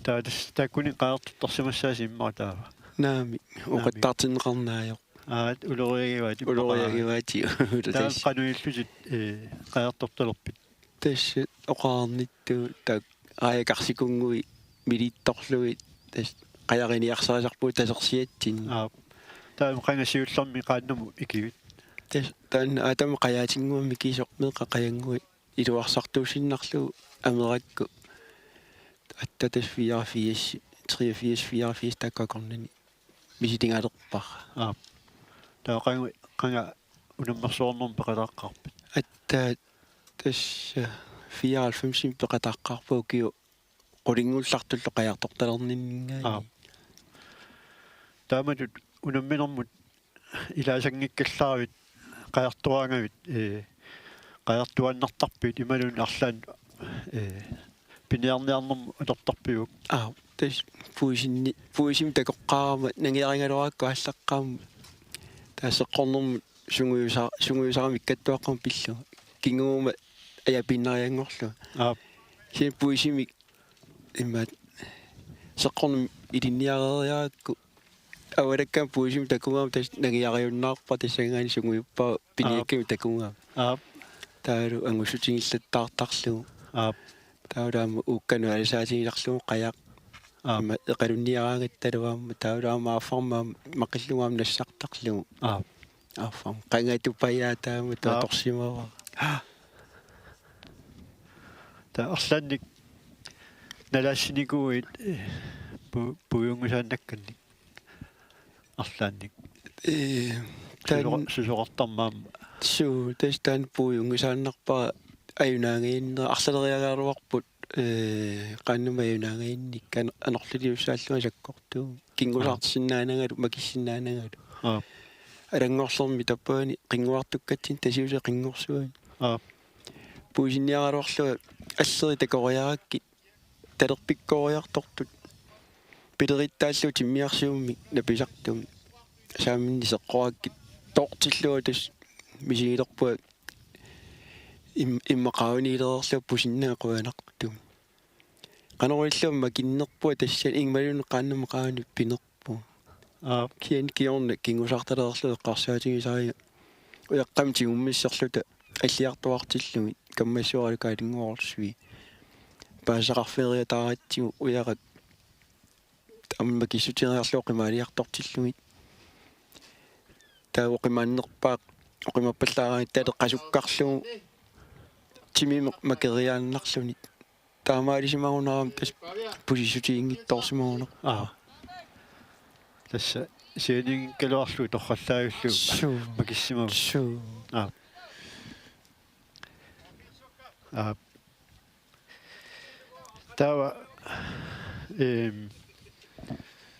Taava tassa taakkuninnga qajartortarsimassaasi immaqa taava. Naamik, naamik. Oqattartinneqarneq ajorpoq. Aat, uloriagivaat immaqa. Uloriagivaatigut. Taava tassa. Qanoq ilillutit, ee, qajartortalerpit? Tassa oqarnittut taakku Aaja Karsikunnguit milittorlugit, tassa qajaq iniarsarisarpugut tasersiatsinni. Aap. Taama qanga siullermik qaannamut ikivit? Tassa taanna aatama qajaatinnguamik ikisoq meeqqat qajannguit iluarsartuussinnarlugu amerakku. Atta tassa fireogfirs, treogfirs, fireogfirs taakku akornanni misiligalerpara. Aap. Taava qanga, qanga unammersuarnermut peqataaqqaarpit? Atta tassa fireoghalvfemsimi peqataaqqaarpunga ukiut qulinngullartullu qajartortalerninninngaanniit. Aap. Taamatut unamminermut ilaasanngikkallaaravit qajartuaangavit, ee, qajartuaannartarpit imaluunniit arlaannik, ee, piniarniarnermut atortarpiuk? Aap, tassa puisinni, puisimik takoqqaarama nangiarigaluarakku aallaqqaammut. Taava seqqornermut sungiusa-, sungiusarama ikkattuaqqamut pillunga. Kinguuma ajapiinnarianngorlunga. Aap. Kisianni puisimik immaqa seqqornermik ilinniareeriarakku. Avalakkaamik puisimik takugaama tassa nangiariunnaarpara tassanngaanniit sungiuppara piniakkamik takugaama. Aap. Taavalu angussutigillattaartarlugu. Aap. Taavalu aamma uukkanut alisaatigilarlugu qajaq. Aap. Aamma eqalunniaraangattalu aamma taavalu aamma affarmik aamma maqillugu aamma nassartarlugu. Aap. Affam qangatupajaa taama. Aap. Atorsimavara. Taava arlaannik nalaassinikuuit, ee, pu-, puiunngisaannakkannik arlaannik? Ee, susoqa-, taan-, susoqartarmat aamma. Suu, tassa taanna puiunngisaannarpara ajunaagaanni arlaleriaraluarput, ee, qaannamut ajunaagaanni kan-, anorliliussaallunga sakkortuumik. Kinngusarsinnaanangalu, makissinnaanangalu. Aap. Alanngorlermi tappavani qinnguartukkatsinni Tasiusap qinngorsuani. Aap. Puisinniaraluarlunga alleriarlunga takoriarakkit talerpikkooriartortut. Pilerittaallugu timmiarsiummik napisartumik. Saaminni seqqorakkit toortillunga tassa misigilerpunga im-, immaqa qaavaniilereerlunga pusinnanga qujanartumik. Qanoq ilillugu makinnerpunga tassani imaluunniit qaannamut qaavani pinerpunga. Aap. Kisianni kingorna kinngusartalereerlunga eqqarsaatigisariga ujaqqamik tigummisserluta alliartuartillugit kammassuaralu kaalinnguarsuit. Paasisaqarfeeriataaratsigu ujaqat aamma makissutigeriarlugit oqimaaliartortillugit. Taava oqimaannerpaaq, oqimaappallaaraangat taleqqasukkarlugu timimik makeriaannarluni. Taamaalisimagunarami tassa pusissutiginngitsoorsimagunarpoq. Aap. Tassa sianinngikkaluarlugu torrallavillugu. Suu. Makissimavoq. Suu. Aap. Aap. Taava, eem,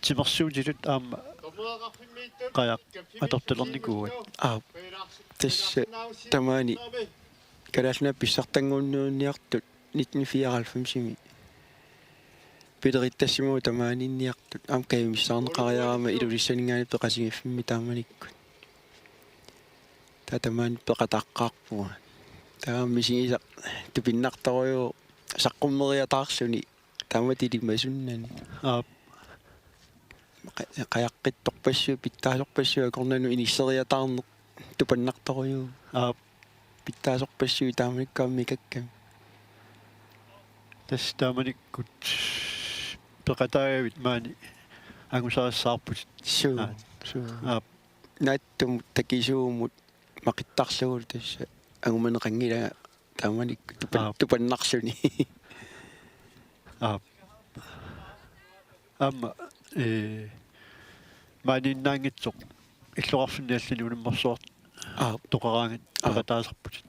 timersuutitut aamma qajaq atortalernikuuat. Aap. Tassa tamaani Kalaallit Nunaat pissartanngorniunniartut nitten fireoghalvfemsimi. Pilerittassimaguit tamaaninniartut. Aamma kajumissaarneqariarama Ilulissaninngaanniit peqatigiiffimmi taamanikkut. Taava tamaani peqataaqqaarpunga. Taava misigisaq tupinnartorujuuvoq saqqummeriataarluni taamatut ilimasunnani. Aap. Qa-, qajaqqittorpassuit, pitsaasorpassuit akornanni inisseriataarneq tupannartorujuuvoq. Aap. Pitsaasorpassuit taamanikkut aamma ikakkami. Tassa taamanikkut peqataagavit maani angusarissaarputit. Suu, aap, suu. Aap. Naatsumut takisuumut maqittarlugulu tassa angumaneqanngilanga taamanikkut tupan-, aap, tupannarluni. Aap. Aamma, ee, maaniinnaanngitsoq illoqarfinni allani unammersuar-, aap, toqaraangat, aap, peqataasarputit.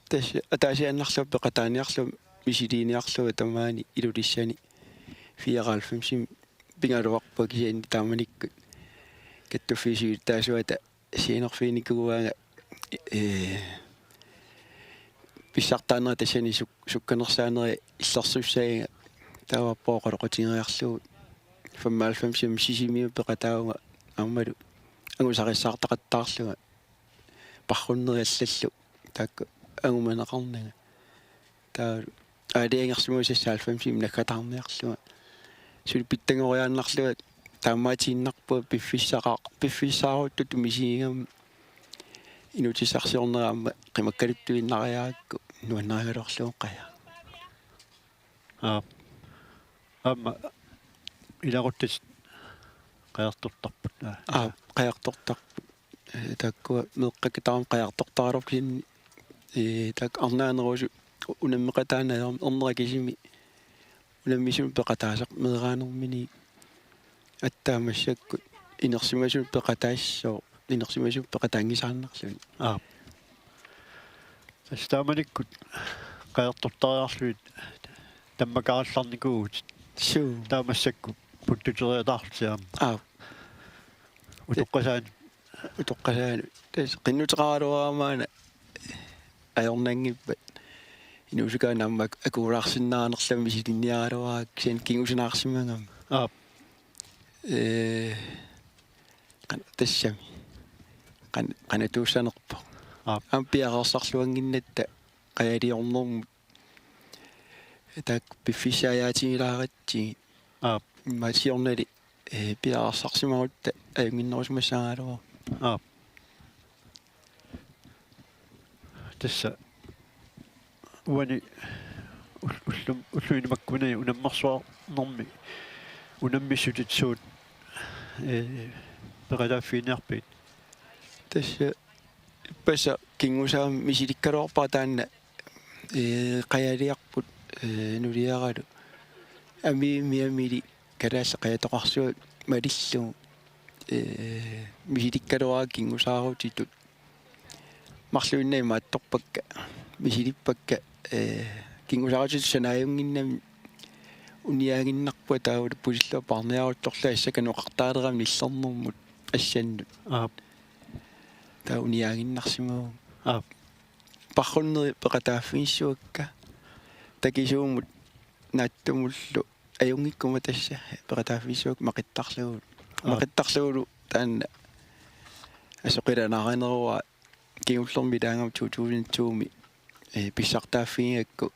Tassa ataasiaannarlunga peqataaniarlunga misiliiniarlunga tamaani Ilulissani fireoghalvfemsimi pigaluarpunga kisianni taamanikkut kattuffiit siulittaasuata sianerfiginikuuaanga, ee, pissartaanera tassani suk-, sukkanersaanera illersussaaga taava aappaat oqaloqatigeriarlugu femoghalvfemsimi Sisimiut peqataavunga aammalu angusarissaartaqattaarlunga parrunneri allallu taakku angumaneqarnanga. Taava aalajangersimasoq seksoghalvfemsimi naggataarniarlunga. Suli pitsanngoriaannarlunga taamaatiinnarpunga piffissaqa-, piffissaaruttutut misigigama inuutissarsiornera aamma qimakkaluttuinnariarakku nuannarigaluarlugu qajaq. Aap. Aamma ilaquttatit qajartortarput. Aap, qajartortarput. Ee, taakkua meeqqakka tamarmik qajartortaraluarput kisianni, ee, taakku arnaanerusut unammeqataannaat ernera kisimi unammisunut peqataasarput meeraanermini aatsaat massakkut inersimasunut peqataassaaq, inersimasunut peqataanngisaannarluni. Aap. Tassa taamanikkut qajartortariarlugit tammakarallarnikuuvutit. Suu. Taava massakkut puttuteriataarlutit aamma. Aap. Utoqqasaanut. Utoqqasaanut. Tassa qinnuteqaraluarama aana ajornanngippat. Inuusukkaanni aamma akuulaarsinnaanerlami misilinniaraluarakkit kisianni kingusinaarsimagama. Aap. Ee, qan-, tassami. Qan-, qanatuussanerpoq. Aap. Aamma piareersarluannginnatta qajaliornermut. Taakku piffissaajaatigilaaratsigu. Aap. Immaqa siornali, ee, piareersarsimagutta ajunnginnerusimassagaluarpoq. Aap. Tassa uani ul-, ullum-, ulluini makkunani unammersuarnermi unammissutit suut, ee, peqataaffiginiarpigit? Tassa ippassaq kingusaamik misilikkaluarpara taanna, ee, qajaliarput, ee, nuliaralu. Amiimmi amili kalaallit qajatoqarsuit malillugu, ee, misilikkaluarakkit kingusaarutitut. Marluinnaq imaattorpakka, misilippakka, ee, kingusaarutitut sanaajunnginnami uniaaginnarpunga taavalu pusilluarput arniaruttorlunga assakka noqartaalerami nillernermut assannut. Aap. Taava uniaaginnarsimavunga. Aap. Parrunnerit peqataaffigissavakka. Takisuumut naatsumullu ajunngikkuma tassa peqataaffigissavakka maqittarlugulu. Aap. Maqittarlugulu taanna asoqilanaarineruara kingullermi ilaagama to tusind to-mi, ee, pissartaaffigigakku,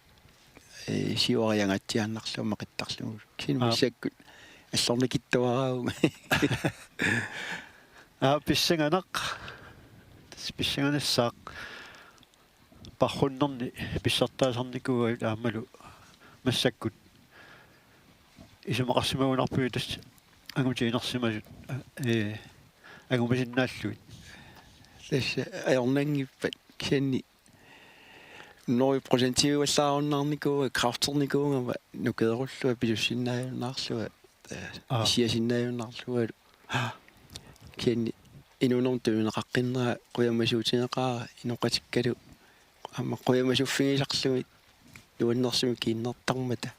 ee, siuariangaatsiaannarlunga maqittarlugulu. Kisianni Aap. Massakkut allornikittuaraavunga. Aap, pissanganaq. Tassa pissanganassaaq. Parrunnerni pissartaasarnikuugatta aammalu massakkut isumaqarsimagunarputit tassa angutit inersimasut, ee, angumasinnaallugit. Tassa ajornanngippat kisianni hundrede procentiuallaarunnaarnikuuara kræfternikuugama nukeerullunga pisussinnaajunnaarlunga, ee, Aap. Issiasinnaajunnaarlungalu. Kisianni inuunermut tunineqaqqinnera qujamasuutigeqaara inoqatikkalu aamma qujamasuffigisarlugit nuannersumik kiinnertarmata.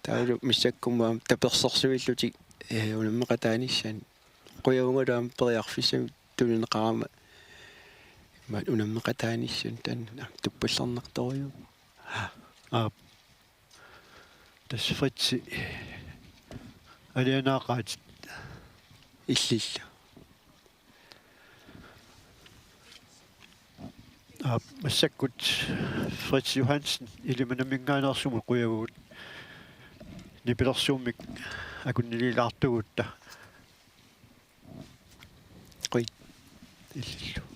Taavalu massakkut aamma tapersersuillutik, ee, unammeqataanissannut. Qujavungalu aamma periarfissamik tunineqarama imaat unammeqataanissannut taanna aamma tuppallernartorujuk. Aap. Tassa Fritzi alianaaqaatit. Illillu. Aap, massakkut Fritz Johansen Ilimanaminngaanneersumut qujavugut nipilersuummik akunniliilaartugutta. Qujan. Illillu.